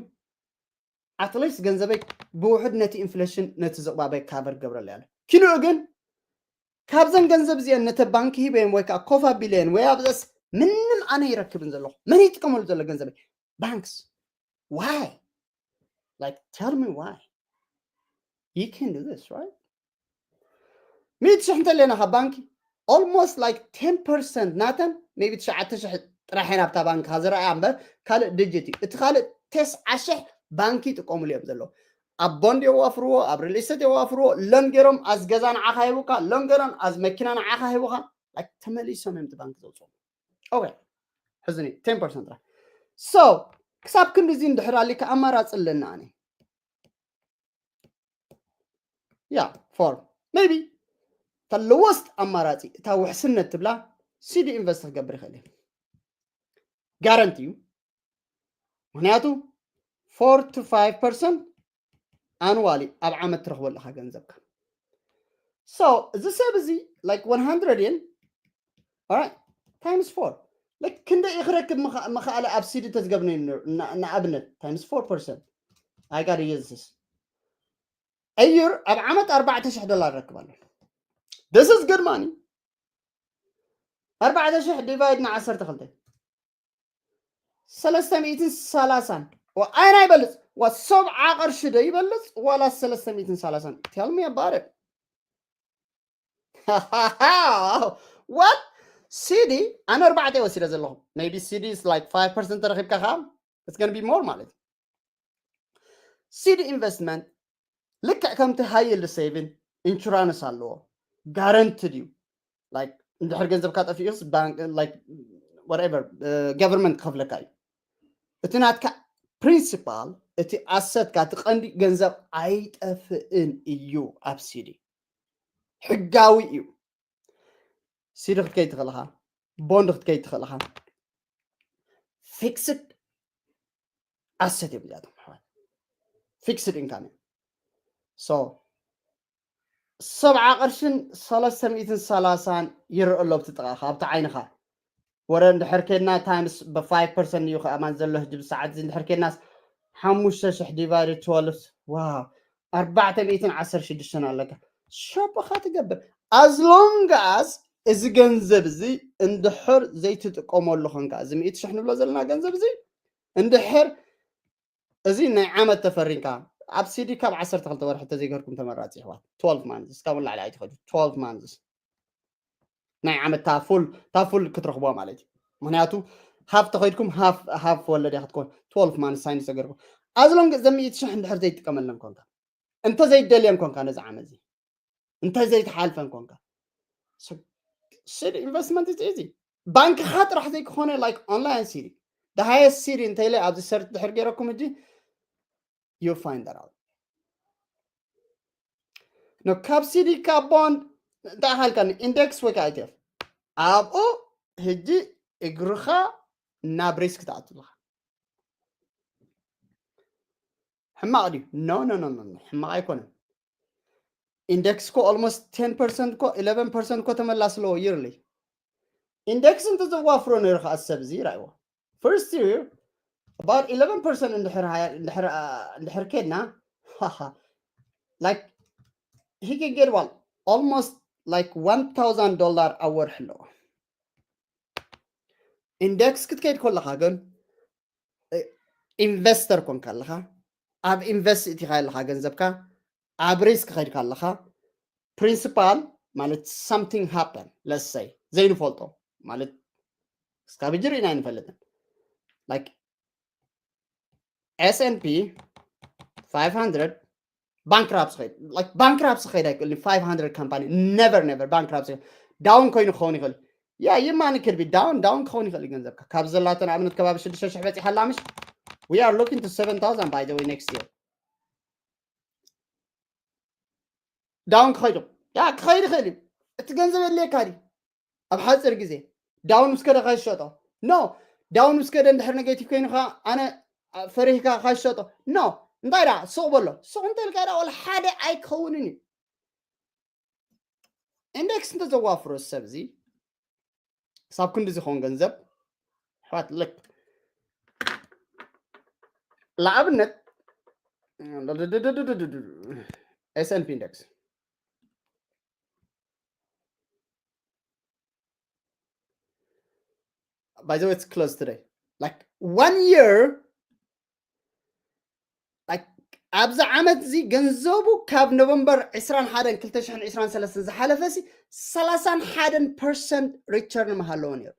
ኣትሊስት ገንዘበይ ብውሕድ ነቲ ኢንፍሌሽን ነቲ ዝቕባበይ ካቨር ገብረለይ ኣሎ ኪንኡ ግን ካብዘን ገንዘብ እዚአን ነተ ባንክ ሂበዮም ወይ ከዓ ኮፍ ኣቢለየን ወይ ኣብዘስ ምንም ኣነ ይረክብን ዘለኹ መን ይጥቀመሉ ዘሎ ገንዘበይ ባንክስ Why? Like, tell me why. You can do this, right? ሚእቲ ሽሕ እንተለና ካብ ባንኪ almost like ten percent ናተን maybe ትሽዓተ ሽሕ ጥራሕ እየን ኣብታ ባንኪ ዝረኣያ እምበር ካልእ ድጅት እዩ። እቲ ካልእ ተስዓ ሽሕ ባንኪ ይጥቀሙሉ እዮም ዘለዉ። ኣብ ቦንድ የዋፍርዎ፣ ኣብ ሪል ስቴት የዋፍርዎ። ሎን ገይሮም ኣዝ ገዛ ንዓኻ ሂቡካ፣ ሎን ገይሮም ኣዝ መኪና ንዓኻ ሂቡካ። Like ተመሊሶም እዮም እቲ ባንኪ ዘውፅኡ። Okay፣ ሕዝኒ ten percent ጥራሕ። So ክሳብ ክንዲ እዚ እንድሕር ኣሊካ ኣማራፂ ኣለና ኣነ። ያ ፎር maybe ተለወስት ኣማራፂ እታ ውሕስነት ትብላ ሲዲ ኢንቨስት ክገብር ይኽእል እዩ። ጋረንቲ እዩ። ምክንያቱ four to five percent ኣንዋሊ ኣብ ዓመት ትረኽቦ ኣለካ ገንዘብካ። So እዚ ሰብ እዚ like one hundred እየን times four like ክንደይ እዩ ክረክብ ምኸኣለ ኣብ ሲዲ ተዝገብነ ንኣብነት times four percent። I gotta use this። እዩር ኣብ ዓመት ኣርባዕተ ሽሕ ዶላር ረክብ ኣሎ። This is good money። ኣርባዕተ ሽሕ ዲቫይድ ን ዓሰርተ ክልተ ሰለስተ ሚእትን ሰላሳን ኣየና ይበልፅ? ዋ ሰብዓ ቅርሺ ዶ ይበልፅ ዋላ ሰለስተ ሚእትን ሰላሳን? Tell me about it። What? ሲዲ ኣነ ኣርባዕተ ወሲደ ዘለኹ። Maybe ሲዲ is like five percent ተረኺብካ ከዓ it's gonna be more ማለት እዩ። ሲዲ ኢንቨስትመንት ልክዕ ከምቲ ሃይ ይልድ ሴቪን ኢንሹራንስ ኣለዎ። ጋረንትድ እዩ። Like እንድሕር ገንዘብካ ጠፊኡስ ባንክ like whatever ገቨርንመንት ክኸፍለካ እዩ። እቲ ናትካ ፕሪንሲፓል እቲ ኣሰትካ እቲ ቀንዲ ገንዘብ ኣይጠፍእን እዩ ኣብ ሲዲ። ሕጋዊ እዩ። ሲዲ ክትከይድ ትኽእል ኢኻ፣ ቦንድ ክትከይድ ትኽእል ኢኻ። ፊክስድ ኣሰት እዮም እዚኣቶም ኣሕዋት። ፊክስድ ኢንካም እዮም። So ሰብዓ ቅርሽን ሰለስተ ሚእትን ሰላሳን ይረአ ኣሎ ኣብቲ ጥቓኻ ኣብቲ ዓይንኻ። ወረ እንድሕር ኬድና ታይምስ ብ five percent እዩ ከኣማን ዘሎ ሕጂ ብሰዓት እዚ እንድሕር ኬድናስ ሓሙሽተ ሽሕ ዲቫይድ ትወልፍ ዋው ኣርባዕተ ሚእትን ዓሰርተ ሽዱሽተን ኣለካ ሸቦኻ ትገብር። As long as እዚ ገንዘብ እዚ እንድሕር ዘይትጥቀመሉ ኾንካ እዚ ሚእቲ ሽሕ ንብሎ ዘለና ገንዘብ እዚ እንድሕር እዚ ናይ ዓመት ተፈሪንካ ኣብ ሲዲ ካብ ዓሰርተ ክልተ ወርሒ ተዘይገርኩም ተመራፂ ይሕዋት። Twelve months ካብ ላዕሊ ኣይትኸዱ። Twelve months ናይ ዓመት ታፉል ታፉል ክትረኽቦ ማለት እዩ። ምክንያቱ ሃፍ ተኸይድኩም ሃፍ ወለድ እያ ክትኮን። Twelve months ሳይን ዝሰገርኩም ኣዝሎም ዘሚኢት ሽሕ እንድሕር ዘይጥቀመለን ኮንካ እንተ ዘይደልየን ኮንካ ነዚ ዓመት እዚ እንተ ዘይትሓልፈን ኮንካ ሲዲ ኢንቨስትመንት እዚ እዚ ባንክኻ ጥራሕ ዘይክኾነ like online ሲዲ the highest ሲዲ እንተኢለ ኣብዚ ሰርች ድሕር ገይረኩም ሕጂ you find that out no ካብ ሲዲ ካብ ቦንድ እንታይ ኣኻልካ ኢንደክስ ወይ ከዓ ኢቲኤፍ ኣብኡ ሕጂ እግርኻ ናብ ሪስክ ትኣቱ ኣለኻ ሕማቕ ድዩ no no no no ሕማቕ ኣይኮነን ኢንደክስ ኮ almost ten percent ኮ eleven percent ኮ ተመላስ ኣለዎ yearly ኢንደክስ እንተዘዋፍሮ ነይሩ ከዓ ሰብ እዚ ይረኣይዎ first year about eleven percent እንድሕር ኬድና like he can get one almost like one thousand dollar ኣወርሒ ኣለዎ ኢንደክስ ክትከይድ ከለካ ግን ኢንቨስተር ኮንካ ኣለካ ኣብ ኢንቨስት እቲካ ኣለካ ገንዘብካ ኣብ ሪስክ ከይድካ ኣለካ ፕሪንሲፓል ማለት something happen let's say ዘይንፈልጦ ማለት እስካብ ሕጂ ርኢና ኣይንፈልጥን like S and P five hundred ባንክራፕስ ኸይድ like ባንክራፕስ ኸይድ ኣይክእልን five hundred company never never ባንክራፕስ ዳውን ኮይኑ ክኸውን ይኽእል ያ የማኒ ክድቢ ዳውን ዳውን ክኸውን ይኽእል ገንዘብካ ካብ ዘላተን ኣብነት ከባቢ ሽዱሽተ ሽሕ በፂሓ ኣላ ምሽ we are looking to seven thousand by the way next year ዳውን ክኸይዱ ያ ክኸይድ ይኽእል እዩ እቲ ገንዘብ የድልየካ ድዩ ኣብ ሓፂር ግዜ ዳውን ምስ ከደ ከይሸጦ no ዳውን ምስ ከደ እንድሕር ኔጌቲቭ ኮይኑ ከዓ ኣነ ፈሪህካ ከይሸጦ no እንታይ ዳ ሱቕ በሎ ሱቕ እንተልካ ዳ ወላ ሓደ ኣይክኸውንን እዩ ኢንደክስ እንተዘዋፍሮ ሰብ እዚ ክሳብ ክንዲ ዝኸውን ገንዘብ ኣሕዋት ልክ ንኣብነት S and P index by the way it's closed today like one year ኣብዚ ዓመት እዚ ገንዘቡ ካብ ኖቨምበር ዕስራን ሓደን ክልተ ሽሕን ዕስራን ሰለስተን ዝሓለፈ ሲ ሰላሳን ሓደን ፐርሰንት ሪተርን ምሃለዎ ነይሩ።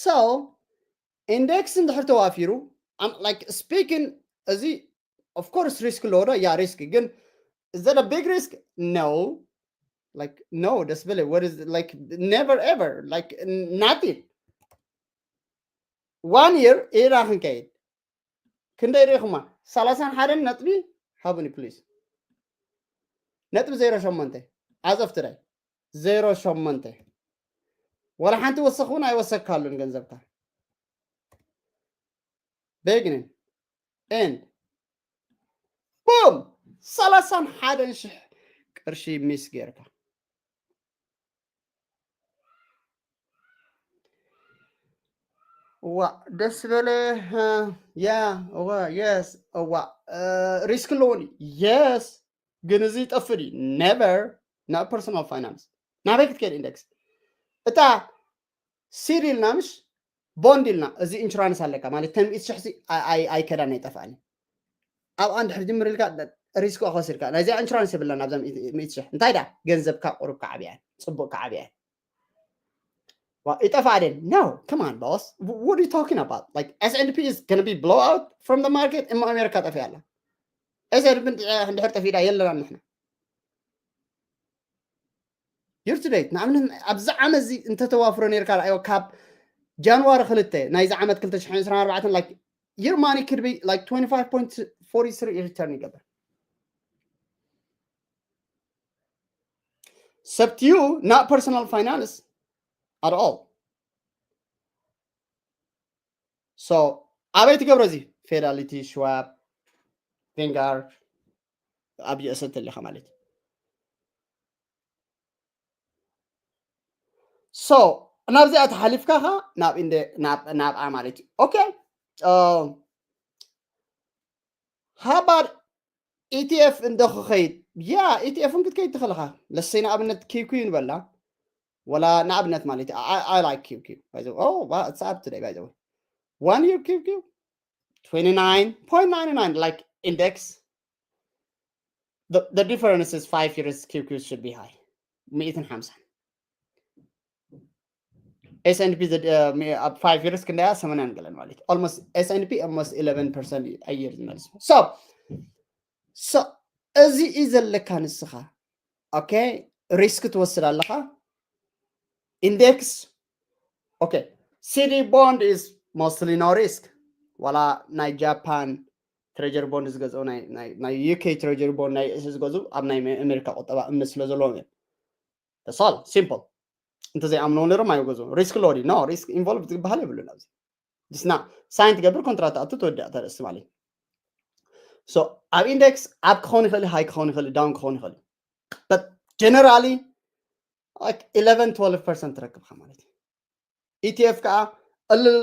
So ኢንዴክስ እንድሕር ተዋፊሩ like speaking እዚ of course risk ኣለዎ ዶ? ያ risk ግን is that a big risk? No. Like no, ደስ በለ what is like never ever like nothing. One year ኢራ ክንከይድ ክንደይ ርኢኹማ? ሰላሳን ሓደን ነጥቢ ሃቡኒ please። ነጥቢ ዜሮ ሸሞንተ as of today ዜሮ ሸሞንተ። ወላ ሓንቲ ወሰኽ እውን ኣይወሰካሉን ገንዘብካ። Beginning end boom ሰላሳን ሓደን ሽሕ ቅርሺ ሚስ ጌርካ። ዋ ደስ በለ። ያ እዋ የስ እዋ ሪስክ ኣለዎ። የስ ግን እዚ ይጠፍእ ድዩ? Never። ናብ ፐርሶናል ፋይናንስ ናበይ ክትከይድ ኢንደክስ እታ ሲድ ኢልና ምሽ ቦንድ ኢልና እዚ ኢንሹራንስ ኣለካ ማለት ተን ሚእቲ ሽሕ ኣይከዳን ኣይጠፍኣን። ኣብኣ እንድሕር ጅምር ኢልካ ሪስክ ከሲርካ ናይዚኣ ኢንሹራንስ የብላን ኣብዛ ሚእቲ ሽሕ እንታይ ዳ ገንዘብካ ቁሩብ ከዓብያን ጽቡቅ ከዓብያን ይጠፋ ደን no come on boss what are you talking about like S and P is gonna be blow out from the market እሞ ኣሜሪካ ጠፊያ ኣላ S and P እንድሕር ጠፊዳ የለና ንሕና year to date ንኣብነት ኣብዚ ዓመት እዚ እንተተዋፍሮ ነርካ ርኣዮ ካብ ጃንዋሪ ክልተ ናይዚ ዓመት ክልተ ሽሕን ዕስራን ኣርባዕተን like your money could be like twenty-five point forty-three return ይገብር ሰብትዩ not personal finance at all so ኣበይ ትገብሮ እዚ ፌዳሊቲ ሽዋብ ቬንጋር ኣብ ዩኤስ እንተለካ ማለት እዩ so ናብዚኣ ተሓሊፍካ ኻ ናብ ኢንደ ናብኣ ማለት እዩ okay how about ኢቲኤፍ እንዶ ክኸይድ ያ ኢቲኤፍ ን ክትከይድ ትኽእልኻ ለሰይ ንኣብነት ኪውኪው ንበላ ወላ ንኣብነት ማለት እዩ I like ኪውኪው it's up today by the way one year ኪውኪው twenty-nine point nine nine like index the, the difference is five years ኪውኪው should be high ሚእትን ሓምሳን S and P ኣብ five years ክንደያ ሰማንያን ገለን ማለት እዩ almost S and P almost eleven percent ኣየር ዝመልስ so so እዚ እዩ ዘለካ ንስኻ okay risk ትወስድ ኣለኻ index okay CD bond is mostly no risk ዋላ ናይ ጃፓን treasury bond ዝገዝኡ ናይ UK treasury bond ናይ ርእሲ ዝገዝኡ ኣብ ናይ ኣሜሪካ ቁጠባ እምነት ስለ ዘለዎም እዮም that's all simple እንተዘይኣምንዎ ነሮም ኣይገዝኡ risk loading no risk involved ዝበሃል የብሉን ኣብዚ ድስና ሳይን ትገብር ኮንትራት ኣቱ ትወድእ ተርእሲ ማለት so ኣብ ኢንደክስ ኣብ ክኸውን ይኽእል ሃይ ክኸውን ይኽእል down ክኸውን ይኽእል but generally like eleven twelve percent ትረክብካ ማለት እዩ ኢቲኤፍ ከዓ እልል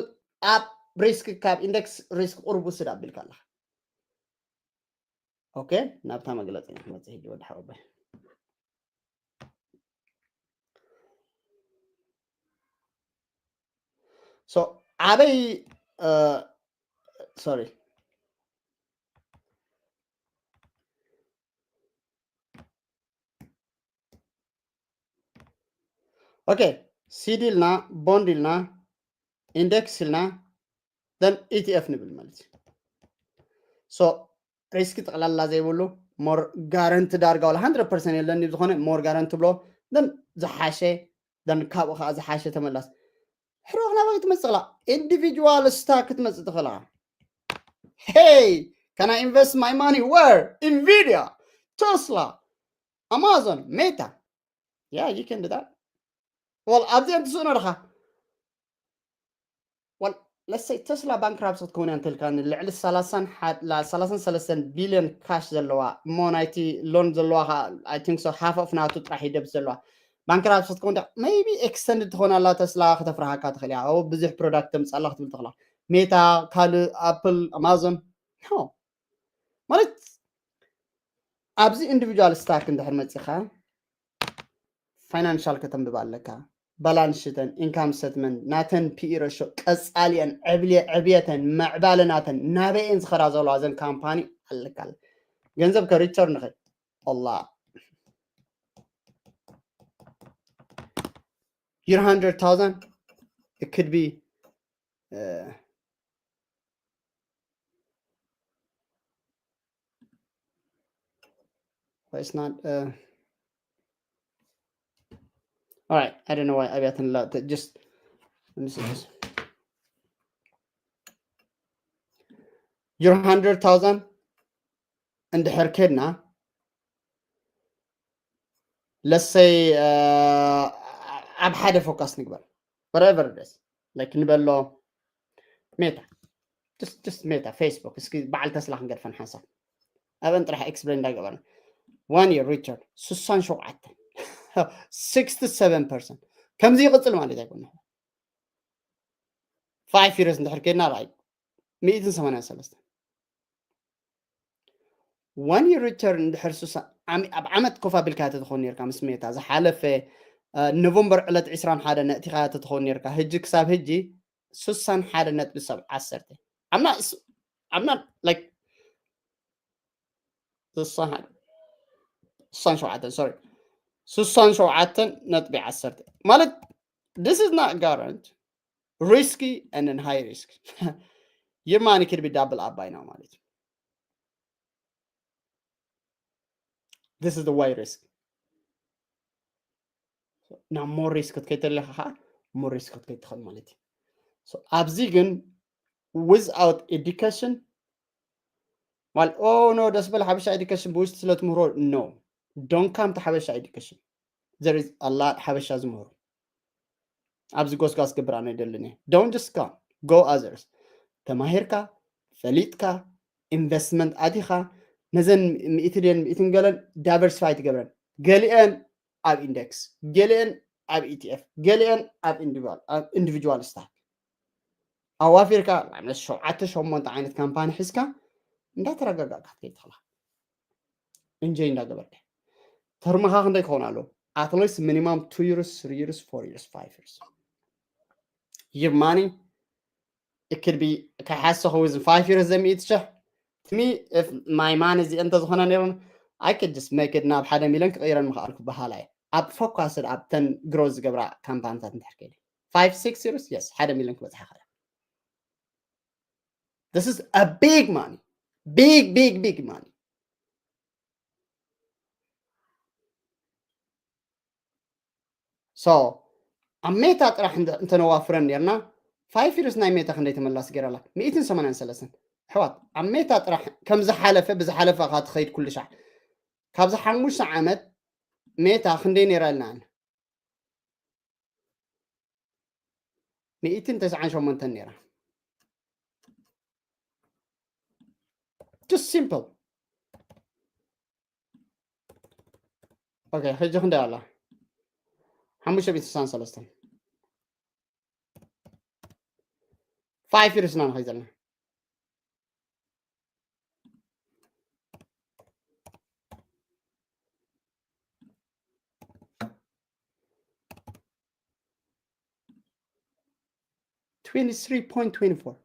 ኣብ ሪስክ ካብ ኢንደክስ ሪስክ ቁርብ ውስድ ኣቢልካ ኣለካ okay ናብታ መግለፂ ክንመፅእ ሕጂ ወዲ ሓወባይ so ኣበይ sorry okay ሲዲ ኢልና ቦንድ ኢልና ኢንደክስ ኢልና then ኢቲኤፍ ንብል ማለት እዩ so ሪስክ ጠቕላላ ዘይብሉ more guarantee ዳርጋ ዋላ hundred percent የለኒ ዝኾነ more guarantee ብሎ then ዝሓሸ then ካብኡ ከዓ ዝሓሸ ተመላስ ሕሩቕ ናበይ ትመፅእ ኢላ individual stock ክትመፅእ ትኽእላ hey can I invest my money where Nvidia Tesla Amazon Meta yeah you can do that well ኣብዚአን ትስእኖ ዲኻ well let's say Tesla bankrupt ክትከውን እያ እንተልካ ልዕሊ ሰላሳን ሰለስተን ቢልዮን ካሽ ዘለዋ እሞ ናይቲ ሎን ዘለዋ I think so half of ናቱ ጥራሕ ይደብስ ዘለዋ bankrupt ክትከውን ዲያ maybe extended ትኾን ኣላ ተስላ ከተፍርሃካ ትኽእል እያ ብዙሕ product ተምፅኣላ ክትብል ትኽእላ ሜታ ካልእ ኣፕል ኣማዞን no ማለት ኣብዚ individual stock እንድሕር መፂኻ financial ከተንብብ ኣለካ balance sheet and income statement ናተን ፒኢ ረሾ ቀጻሊየን ዕብልየ ዕብየተን መዕባለ ናተን ናበየን ዝኸራ ዘለዋ ዘን ካምፓኒ ኣለካ። ገንዘብ ከሪተርን ኸ ኣላ your hundred thousand, it could be uh, why it's not uh, all right, I don't know why I've got to just let me see this. Your hundred thousand እንድሕር ከድና ለሰይ ኣብ ሓደ ፎካስ ንግበር whatever it is, like ንበሎ ሜታ just ሜታ ፌስቡክ እስኪ በዓል ተስላ ክንገድፈን ሓንሳብ ኣብን ጥራሕ ኤክስፕሌን እንዳገበርን one year return ስሳን ሸውዓተን sixty seven percent ከምዚ ይቕፅል ማለት ኣይኮነ five years እንድሕር ከድና ራይ ሚእትን ሰማንያን ሰለስተን one year return እንድሕር ስሳ ኣብ ዓመት ኮፍ ኣቢልካ ተትኾን ነርካ ምስ ሜታ ዝሓለፈ ኖቨምበር ዕለት ዕስራን ሓደ ነእቲኻ ተትኾን ነርካ ህጂ ክሳብ ህጂ ስሳን ሓደ ነጥቢ ሰብ ዓሰርተ I'm not like ስሳን ሸውዓተን sorry ስሳን ሸውዓተን ነጥቢ ዓሰርተ ማለት this is not guarantee risky and then high risk your money could be double up by now ማለት this is the way risk ናብ more risk ክትከይድ ተለካ ከዓ more risk ክትከይድ ትኽእል ማለት እዩ ኣብዚ ግን without education ማለት oh no ደስ በል ሓበሻ education ብውሽጢ ስለ ትምህሮ no don't come to ሓበሻ education there is a lot ሓበሻ ዝምህሩ ኣብዚ ጎስጓስ ግብር ኣነ ይደልን እየ don't just come go others ተማሂርካ ፈሊጥካ ኢንቨስትመንት ኣቲኻ ነዘን ሚእቲ ድየን ሚእትን ገለን diversify ትገብረን ገሊአን ኣብ ኢንደክስ ገሊአን ኣብ ኢቲኤፍ ገሊአን ኣብ ኢንዲቪጁዋል ስታክ ኣዋፊርካ ንኣብነት ሸውዓተ ሸሞንተ ዓይነት ካምፓኒ ሒዝካ እንዳተረጋጋእካ ክትከይድ ትኽእላ ኢንጆይ እንዳገበርካ ተርምኻ ክንደይ ክኸውን ኣለዎ at least minimum two years three years four years five years your money it could be ከሓሰኹ within five years ዘሚእት ሽሕ to me if my money እዚአ እንተዝኾነ ነይሩን I could just make it ናብ ሓደ ሚሊዮን ክቕይረን ምኽኣልኩ በሃላ እየ ኣብ focus ኣብተን ግሮ ዝገብራ ካምፓኒታት እንድሕር ከይደ five six years yes ሓደ ሚሊዮን ክበፅሓ ኸለ this is a big money big big big money so ኣብ ሜታ ጥራሕ እንተነዋፍረን ነርና five years ናይ ሜታ ክንደይ ተመላስ ገይራላ ሚእትን ሰማንያን ሰለስተን ኣሕዋት ኣብ ሜታ ጥራሕ ከም ዝሓለፈ ብዝሓለፈ ካ ትኸይድ ኩሉ ሻዕ ካብዚ ሓሙሽተ ዓመት ሜታ ክንደይ ነይራ ኢልና ሚእትን ተስዓን ሸሞንተን ነይራ just simple okay ሕጂ ክንደይ ኣላ ሓሙሽተ ሚእቲ ስሳን ሰለስተን five years ኢና ንኸይድ ዘለና twenty-three point twenty-four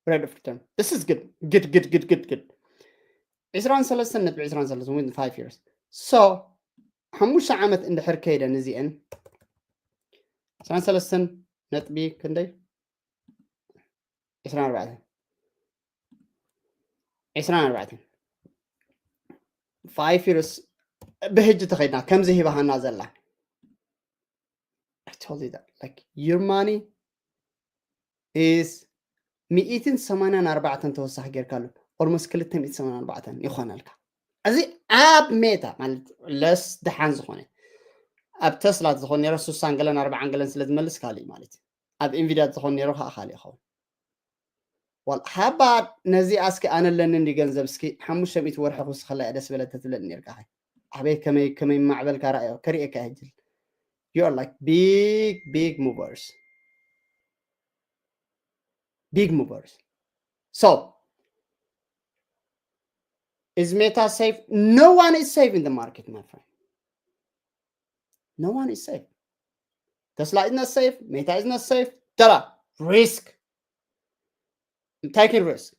rate of return. This is good. Good, good, good, good, good. عشرين ثلاثة نتبع عشرين ثلاثة within five years. So ሓሙሽተ ዓመት እንድሕር ከይደን እዚአን ዕስራን ሰለስተን ነጥቢ ክንደይ ዕስራን ኣርባዕተን ዕስራን ኣርባዕተን five years ብሕጂ ተኸይድና ከምዚ ሂባሃና ዘላ I told you that like your money is ሚእትን ሰማንያን ኣርባዕተን ተወሳኺ ጌርካሉ almost ክልተ ሚእቲ ሰማንያን ኣርባዕተን ይኾነልካ እዚ ኣብ ሜታ ማለት ለስ ደሓን ዝኾነ ኣብ ተስላ ዝኾነ ነረ ሱሳን ገለን ኣርባዓን ገለን ስለ ዝመልስ ካልእ ማለት እዩ ኣብ ኢንቪድያ ዝኾነ ነረ ከዓ ካልእ ይኸውን ዋል ሓባ ነዚ ኣስኪ ኣነ ኣለኒ እንዲ ገንዘብ እስኪ ሓሙሽተ ሚእቲ ወርሒ ክውስኸላ እያ ደስ በለት ተትብለኒ ነርካ ኣበይ ከመይ ከመይ ማዕበልካ ራእዮ ከርእየካ ሕጅል you are like big big movers big movers so is Meta safe no one is safe in the market my friend no one is safe Tesla is not safe, Meta is not safe. Tara, risk. I'm taking risk.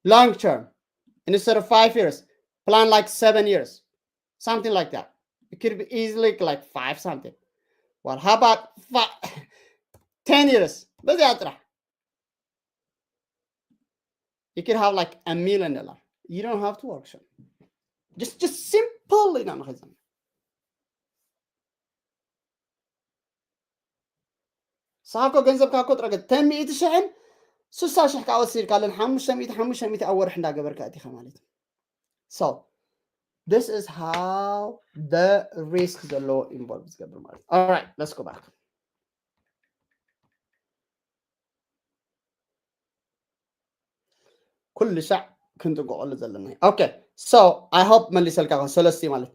Long term, instead of five years, plan like seven years, something like that. It could be easily like five something. Well, how about five, ten years? በዚኣ ጥራሕ you could have like a million dollar. You don't have to work. So just just simple ኢና ንኸይዘና ሳኮ ገንዘብካ እኮ ጥረ ተን ሚእቲ ሽሕን ስሳ ሽሕ ከዓ ወሲድካ ኣለን ሓሙሽተ ሚእቲ ሓሙሽተ ሚእቲ ኣብ ወርሒ እንዳገበርካ እቲኻ ማለት እዩ። So this is how the risk ዘለዎ involve ዝገብር ማለት እዩ። All right, let's go back. ኩሉ ሻዕ ክንጥንቀቀሉ ዘለና። Okay, so I hope መሊሰልካ ከ ሰለስቲ ማለት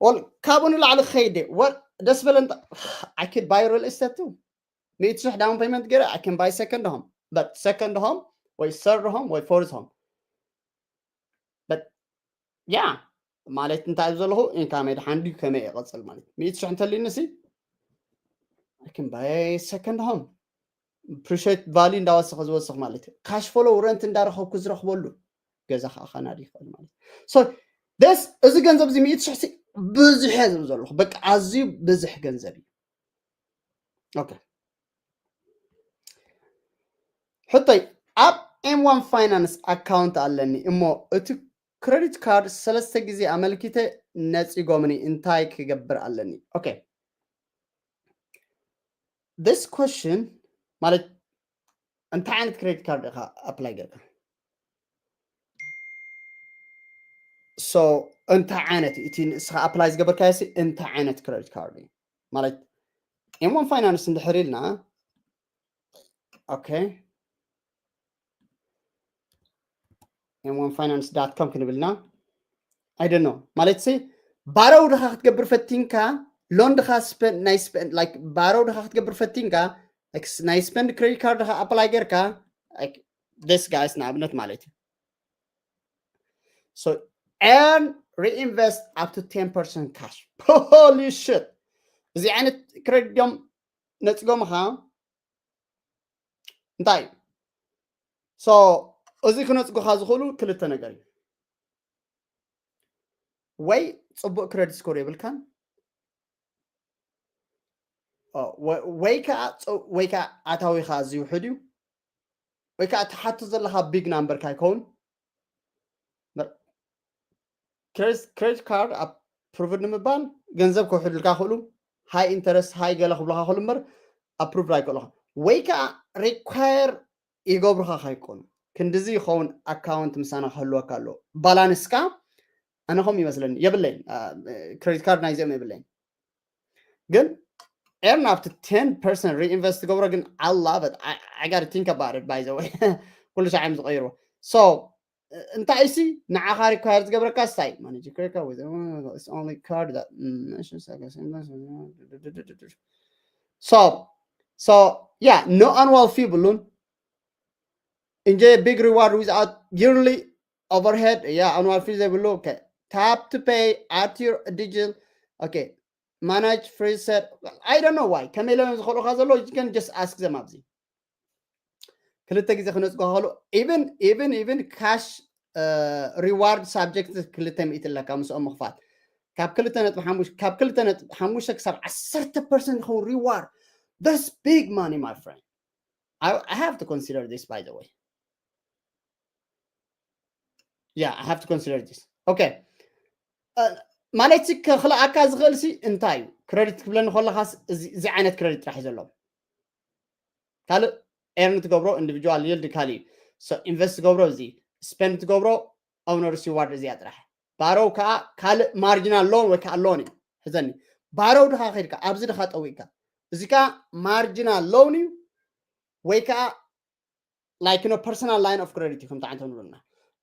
ወል ካብኡ ንላዕሊ ክኸይድ ወል ደስ በለን። I could buy real estate too. ሚእቲ ሽሕ down payment ገይረ I can buy second home, but second home ወይ third home ወይ fourth home, but yeah, ማለት እንታይ እዩ ዘለኹ? ኢንካመይ ድሓን ድዩ ከመይ ይቐፅል ማለት ሚእቲ ሽሕ እንተልዩኒ ሲ I can buy second home, appreciate value እንዳወሰኸ ዝወስኽ ማለት እዩ። Cash flow rent እንዳረኸብኩ ዝረኽበሉ ገዛ ከዓ ከናዲ ይኽእል ማለት እዩ። So this እዚ ገንዘብ እዚ ሚእቲ ሽሕ ሲ ብዙሕ እየ ዝብል ዘለኹ፣ በቃ ኣዝዩ ብዙሕ ገንዘብ እዩ። Okay, ሕቶይ ኣብ M one Finance account ኣለኒ እሞ እቲ credit card ሰለስተ ግዜ ኣመልኪተ ነፂጎምኒ እንታይ ክገብር ኣለኒ? Okay, this question ማለት እንታይ ዓይነት credit card ኢኻ apply ጌርካ? So እንታይ ዓይነት እቲ ንስኻ apply ዝገበርካዮ ሲ እንታይ ዓይነት credit card እዩ ማለት M one Finance እንድሕር ኢልና okay M one Finance dot com ክንብልና I don't know ማለት ሲ ባረው ድኻ ክትገብር ፈቲንካ loan ድኻ spend ናይ spend like ባረው ድኻ ክትገብር ፈቲንካ like ናይ spend credit card ድኻ apply ጌርካ like this guys ንኣብነት ማለት እዩ። So earn reinvest up to ten percent cash. Holy shit! እዚ ዓይነት credit ድዮም ነፅጎምኻ እንታይ እዩ? So እዚ ክነፅጉኻ ዝኽእሉ ክልተ ነገር እዩ። ወይ ፅቡቅ credit score የብልካን ወይ ከዓ ወይ ከዓ ኣታዊኻ ኣዝዩ ውሕድ እዩ ወይ ከዓ ትሓቱ ዘለኻ big number ካይከውን credit card approved ንምባል ገንዘብ ከውሕዱልካ ክእሉ high interest high ገለ ክብሉካ ክእሉ እምበር approved ኣይክእሉኻ ወይ ከዓ require ይገብሩኻ ካይኮኑ ክንድዚ ይኸውን account ምሳና ክህልወካ ኣለዎ። ባላንስካ ኣነ ከም ይመስለኒ የብለይን፣ credit card ናይዚኦም የብለይን። ግን earn up to ten percent reinvest ትገብሮ ግን I love it. I, I gotta think about it by the way. ኩሉ ሻዕ እዮም ዝቀይርዎ። So እንታይ ሲ ንዓኻ require ዝገብረካ ስታይ manage credit card with it's only card that so so yeah, no annual fee ብሉን. Enjoy big reward without yearly overhead. Yeah, annual fee ዘይብሉ okay. Tap to pay at your digital okay. Manage free set. I don't know why ከመይ ኢሎም ዝኽእሉካ ዘሎ you can just ask them ኣብዚ ክልተ ግዜ ክነፅጎ ከሎ even even even cash reward subject ክልተ ሚእቲ ኣለካ ምስኦም ምኽፋል ካብ ክልተ ነጥቢ ሓሙሽተ ካብ ክልተ ነጥቢ ሓሙሽተ ክሳብ ዓሰርተ percent ዝኸውን reward. That's big money my friend. I, I have to consider this by the way. Yeah, I have to consider this. Okay. ማለት ሲ ከኽልኣካ ዝኽእል ሲ እንታይ እዩ credit ክብለኒ ከለኻስ እዚ ዓይነት credit ጥራሕ እዩ ዘለዎም ካልእ earn ትገብሮ individual yield ካልእ እዩ so invest ትገብሮ እዚ spend ትገብሮ owner's reward እዚኣ ጥራሕ borrow ከዓ ካልእ marginal loan ወይ ከዓ loan እዩ ሕዘኒ borrow ድኻ ከድካ ኣብዚ ድኻ ጠዊቅካ እዚ ከዓ marginal loan እዩ ወይ ከዓ like no personal line of credit እዩ ከምታ ዓይነት ንብለና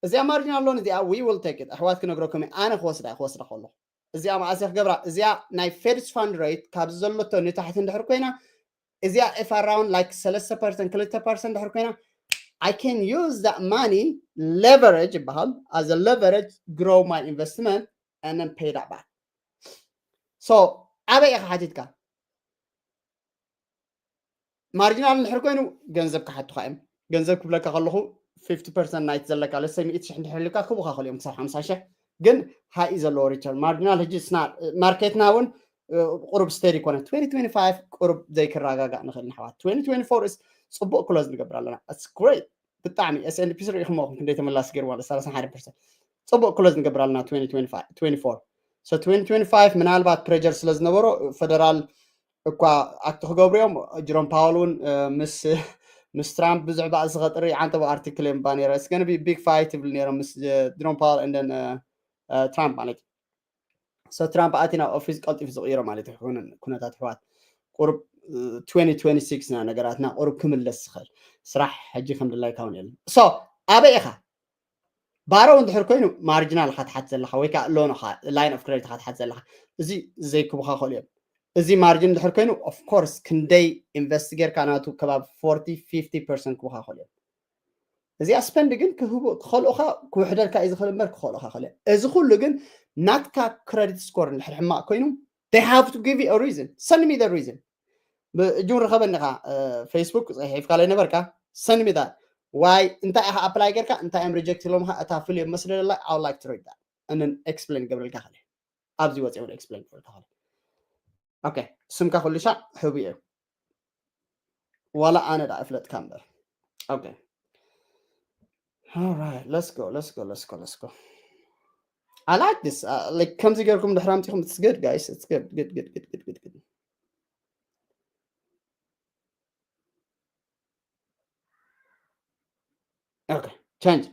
እዚኣ marginal loan እዚኣ we will take it ኣሕዋት ክነግረኩም ኣነ ክወስዳ ክወስዳ ከለኹ እዚኣ መዓስ ክገብራ እዚኣ ናይ Fed's fund rate ካብዚ ዘለቶ ንታሕቲ እንድሕር ኮይና እዚኣ if around like ሰለስተ percent ክልተ percent እንድሕር ኮይና I can use that money leverage ይበሃል as a leverage grow my investment and then pay that back. So ኣበይ ኢኻ ሓቲትካ ማርጂናል እንድሕር ኮይኑ ገንዘብ ክሓቱካ እዮም። ገንዘብ ክብለካ ከለኹ ፊፍቲ ፐርሰንት ናይቲ ዘለካ ለሰ ሚእቲ ሽሕ እንድሕር ኢልካ ክቡካ ከልዮም ክሳብ ሓምሳ ሽሕ። ግን ሃይ እዩ ዘለዎ ሪተርን ማርጂናል። ሕጂ ማርኬትና እውን ቁሩብ ስተዲ ኮነ። ትወንቲ ትወንቲ ፋይቭ ቁሩብ ዘይክረጋጋእ ንኽእል ንሕዋት። ትወንቲ ትወንቲ ፎር ስ ፅቡቅ ክሎዝ ንገብር ኣለና። ስ ግሬት ብጣዕሚ ኤስኤንፒ ሪኢኹም ኹም ክንደይ ተመላሲ ገይርዋ ኣሎ። ሰላሳ ሓደ ፐርሰንት ፅቡቅ ክሎዝ ንገብር ኣለና። ትወንቲ ትወንቲ ፎር ምናልባት ፕሬጀር ስለ ዝነበሮ ፈደራል እኳ ኣክት ክገብሩ እዮም። ጅሮም ፓወል እውን ምስ ምስ ትራምፕ ብዙሕ ባእሲ ከጥሪ ዓንተቦ ኣርቲክል እዮም ባኔረ እስገን ቢግ ፋይት ይብል ነይሮም ምስ ጅሮም ፓወል እንደን ትራምፕ ማለት እዩ። ትራምፕ ኣቲ ናብ ኦፊስ ቀልጢፉ ዝቕይሮ ማለት እዩ። ኩነታት ኣሕዋት ቁሩብ ትወንቲ ትወንቲ ሲክስ ና ነገራትና ቁሩብ ክምለስ ዝኽእል ስራሕ ሕጂ ከም ድላይካ እውን የለን። ሶ ኣበይ ኢኻ ባሮ እንድሕር ኮይኑ ማርጂናል ኢኻ ትሓት ዘለኻ ወይ ከዓ ሎን ኢኻ ላይን ኦፍ ክሬዲት ኢኻ ትሓት ዘለኻ። እዚ ዘይክቡኻ ክእሉ እዮም። እዚ ማርጂን እንድሕር ኮይኑ ኦፍኮርስ ክንደይ ኢንቨስት ጌርካ ናቱ ከባቢ ፎርቲ ፊፍቲ ፐርሰንት ክቡኻ ክእሉ እዮም። እዚኣ ስፐንድ ግን ክህቡ ክኸልኡኻ ክውሕደልካ እዩ ዝኽእል እምበር ክኸልኡኻ ክእል። እዚ ኩሉ ግን ናትካ ክረዲት ስኮር እንድሕር ሕማቕ ኮይኑ they have to give you a reason. Send me the reason. እጁን ርኸበኒ ኢኻ ፌስቡክ ፅሒፍካ ላይ ነበርካ ሰንሚ ዳ ዋይ እንታይ ኢኻ ኣፕላይ ጌርካ እንታይ እዮም ሪጀክት ኢሎምካ እታ ፍልዮም መስለለላ ኣው ላይክ ትረዳ እንን ኤክስፕሌን ገብረልካ ከለ ኣብዚ ወፂኦም ኤክስፕሌን ገብረልካ ከለ ኦኬ ስምካ ኩሉ ሻዕ ህቡ እዩ ዋላ ኣነ ዳ እፍለጥካ እምበር ኦኬ All right, let's go, let's go, let's go, let's go. I like this. Uh, like, ከምዚ ጌርኩም ድሕር ኣምፂኹም it's good, guys. It's good, good, good, good, good, good, good. Okay, change.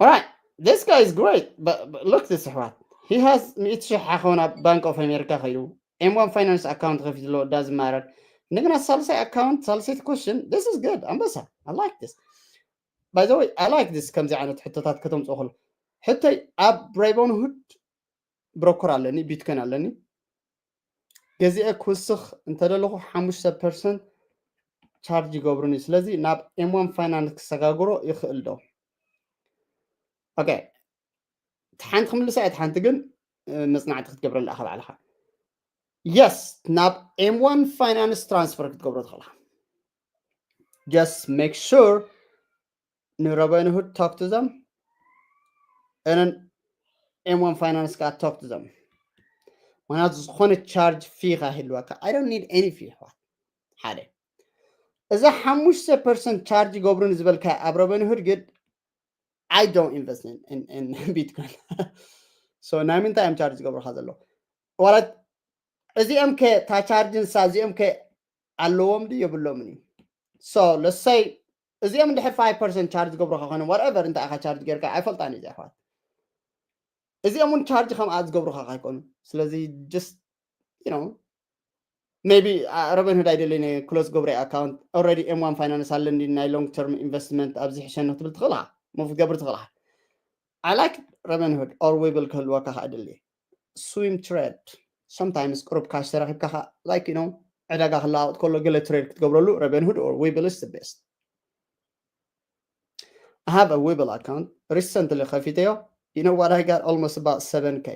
All right, this guy is great, but, but look this what he has. It's Hakona Bank of America. M one Finance account ከፊትሎ doesn't matter. እንደገና ሳልሳይ ኣካውንት ሳልሰይቲ question. This is good. ኣንበሳ. I like this. By the way, I like this ከምዚ ዓይነት ሕቶታት ከተምፅኡ ከሎ ሕቶይ ኣብ ራይቦንሁድ ብሮከር ኣለኒ ቢትኮይን ኣለኒ ገዚአ ክውስኽ እንተደለኹ ሓሙሽተ ፐርሰንት ቻርጅ ይገብሩኒ ስለዚ ናብ ኤም ዋን ፋይናንስ ክሰጋግሮ ይኽእል ዶ ኦኬ ሓንቲ ክምልሳ እያ ሓንቲ ግን መፅናዕቲ ክትገብረላ ኢኻ ባዕልኻ የስ ናብ ኤም ዋን ፋይናንስ ትራንስፈር ክትገብሮ ትኽእልኻ just make sure ንሮቢንሁድ talk to them and M one Finance ከዓ talk to them ምክንያቱ ዝኾነ ቻርጅ ፊ ካ ይህልወካ I don't need any fee ኣሕዋት ሓደ እዛ ሓሙሽተ ፐርሰንት ቻርጅ ይገብሩን ዝበልካ ኣብ ሮቢንሁድ ግን I don't invest in, in, in Bitcoin so ናይ ምንታይ እዮም ቻርጅ ዝገብሩካ ዘለዉ ዋላ እዚኦም ከ እታ ቻርጅ ንሳ እዚኦም ከ ኣለዎም ድዩ የብሎምን እዩ so let's say እዚኦም እንድሕር five percent ቻርጅ ዝገብሩካ ኮይኖም whatever እንታይ ኢኻ ቻርጅ ጌርካ ኣይፈልጣን እዩ ኣሕዋት እዚኦም እውን ቻርጅ ከምኣ ዝገብሩካ ካይኮኑ ስለዚ just you know maybe ሮቢንሁድ ኣይደለኒ ክሎዝ ገብረ ኣካውንት already M one Finance ኣለኒ ናይ long term investment ኣብዚ ሕሸኒ ክትብል ትኽእል ሙቭ ትገብር ትኽእል I like ሮቢንሁድ or ዊብል ክህልወካ ከዓ ድልየ swim trade sometimes ቅሩብ ካሽ ተረኪብካ like you know ዕዳጋ ክለዋወጥ ከሎ ገለ ትሬድ ክትገብረሉ ሮቢንሁድ or ዊብል is the best I have a ዊብል account recently ከፊተዮ you know what I got almost about seven K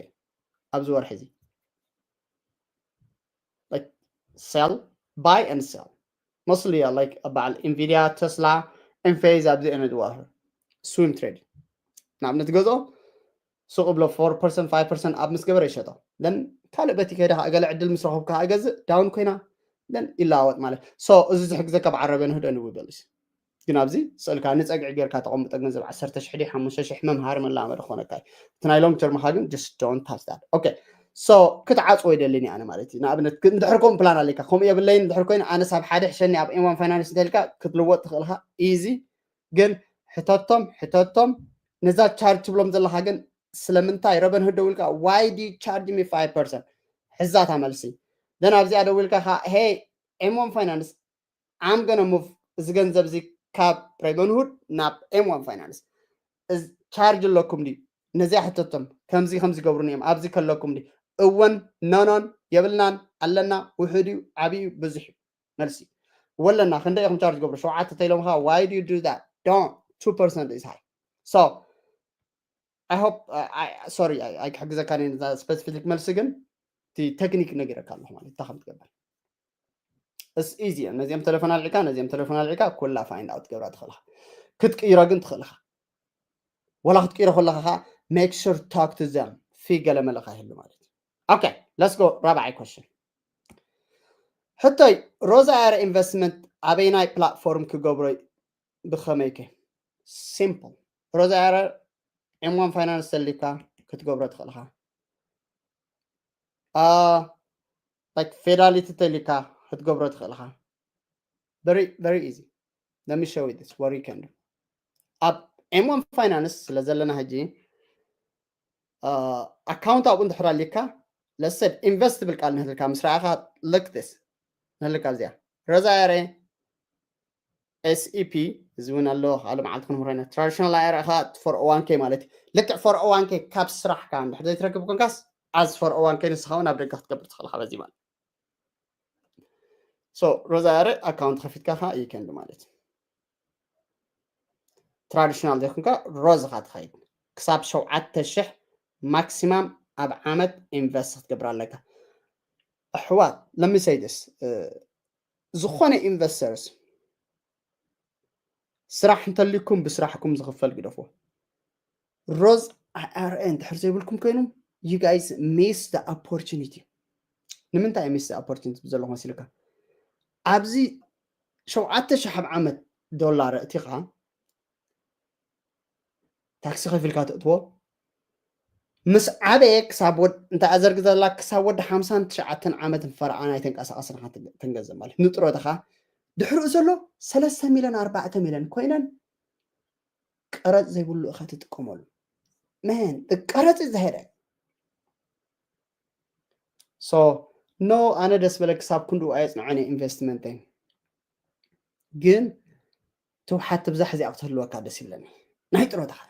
ኣብዚ ወርሒ እዚ like sell buy and sell mostly uh, like በዓል ኢንቪድያ ተስላ ኤንፌዝ ኣብዚ እነ ዝዋህር swim trade ንኣብነት ገዝኦ ሱቕ ብሎ four percent five percent ኣብ ምስ ገበረ ይሸጦ then ካልእ በቲ ከይዳ ገለ ዕድል ምስ ረኸብካ እገዝእ ዳውን ኮይና then ይለዋወጥ ማለት so እዚ ዝሕግዘካ በዓል ሮቢንሁድ and ዊብል is ግን ኣብዚ ስእልካ ንፀግዒ ጌርካ ተቐምጦ ገንዘብ ዓሰርተ ሽሕ ድዩ ሓሙሽተ ሽሕ መምሃሪ መላመዲ ክኾነካ እዩ እቲ ናይ long term ኻ ግን just don't touch that okay so ክትዓፅዎ ይደልኒ ኣነ ማለት እዩ ንኣብነት እንድሕር ከምኡ ፕላን ኣለካ ከምኡ የብለይን እንድሕር ኮይኑ ኣነስ ኣብ ሓደ ሕሸኒ ኣብ M one Finance እንተልካ ክትልወጥ ትኽእልካ easy ግን ሕተቶም ሕተቶም ነዛ ቻርጅ ትብሎም ዘለካ ግን ስለምንታይ ሮቢንሁድ ደዊልካ why do you charge me five percent ሕዛታ መልሲ then ኣብዚኣ ደዊልካ ካ hey M one Finance I'm gonna move እዚ ገንዘብ እዚ ካብ ሮቢንሁድ ናብ M one Finance ቻርጅ ኣለኩም ድዩ ነዚኣ ሕተቶም ከምዚ ከምዚ ገብሩኒ እዮም ኣብዚ ከለኩም ድዩ እወን ኖኖን የብልናን ኣለና ውሑድ እዩ ዓብዩ ብዙሕ እዩ መልሲ ወለና ክንደይ ኢኹም ቻርጅ ገብሩ ሸውዓተ ተይሎምካ why do you do that don't two percent is high so I hope uh, I sorry I ክሕግዘካ ነዛ ስፔሲፊክ መልሲ ግን እቲ ቴክኒክ ነጊረካ ኣለኹ ማለት እንታይ ከም ትገብር It's easy። ነዚኦም ቴሌፎን ኣልዒካ ነዚኦም ቴሌፎን ኣልዒካ ኩላ find out ክትገብራ ትኽእል ኢኻ። ክትቅይሮ ግን ትኽእል ኢኻ። ወላ ክትቅይሮ ከለኻ ከዓ make sure talk to them። ፊ ገለ መለ ከይህሉ ማለት እዩ። Okay, let's go። ራብዓይ question። ሕቶይ፣ ሮዛ ኣረ ኢንቨስትመንት ኣበይናይ ፕላትፎርም ክገብሮ? ብኸመይ ከ? Simple። ሮዛ ኣረ M one Finance ተሊካ ክትገብሮ ትኽእል ኢኻ። አ like Fidelity ተሊካ ክትገብሮ ትኽእል ኢኻ። Very, very easy። Let me show you this, what you can do። ኣብ M one Finance ስለ ዘለና ሕጂ ኣካውንት ኣብኡ እንድሕር ኣሊካ፣ let's say ኢንቨስት ትብል ቃል ንህልካ ምስ ረኣኻ፣ look this ንህልካ እዚኣ ሮዛ ኣረ S E P፣ እዚ እውን ኣሎ። ካልእ መዓልቲ ክንምህሮ ኢና። ትራዲሽናል ኣረ ኸዓ ፎር ኦ ዋን ኬ ማለት እዩ። ልክዕ ፎር ኦ ዋን ኬ ካብ ስራሕካ እንድሕር ዘይትረክብ ኮንካስ፣ as ፎር ኦ ዋን ኬ ንስኻ እውን ኣብ ደገ ክትገብር ትኽእል ኢኻ በዚ ማለት። So ሮዛ ኣረ ኣካውንት ከፊትካ ኸዓ you can do ማለት እዩ። ትራዲሽናል ዘይኮንካ ሮዝ ኢኻ ትኸይድ። ክሳብ ሸውዓተ ሽሕ ማክሲማም ኣብ ዓመት ኢንቨስት ክትገብር ኣለካ። ኣሕዋት፣ let me say this፣ እ፣ ዝኾነ ኢንቨስተርስ ስራሕ እንተልዩኩም ብስራሕኩም ዝኽፈል ግደፍዎ። ሮዝ ኣይ ኣር ኤ እንድሕር ዘይብልኩም ኮይኑ you guys miss the opportunity። ንምንታይ miss the opportunity ብዘለኹ መሲልካ? ኣብዚ ሸውዓተ ሽሕ ኣብ ዓመት ዶላር እቲኻ ታክሲ ከፊልካ ትእትዎ። ምስ ዓበየ ክሳብ ወድ-፣ እንታይ ኣዘርግዘላ ክሳብ ወዲ ሓምሳን ትሽዓተን ዓመት ፈረቓ ናይ ተንቀሳቐስን ሓንቲ ተንገዘብ ማለት ንጥሮታኻ ድሕሪኡ ዘሎ ሰለስተ ሚልዮን ኣርባዕተ ሚልዮን ኮይነን ቀረጽ ዘይብሉ ኢኻ ትጥቀመሉ። መን ቀረጽ ዘሄደ? So no፣ ኣነ ደስ በለ ክሳብ ክንድኡ ኣየጽንዖን እየ ኢንቨስትመንተይ። ግን ትውሓት ትብዛሕ እዚኣ ክትህልወካ ደስ ይብለኒ። ናይ ጥሮታ ኸ?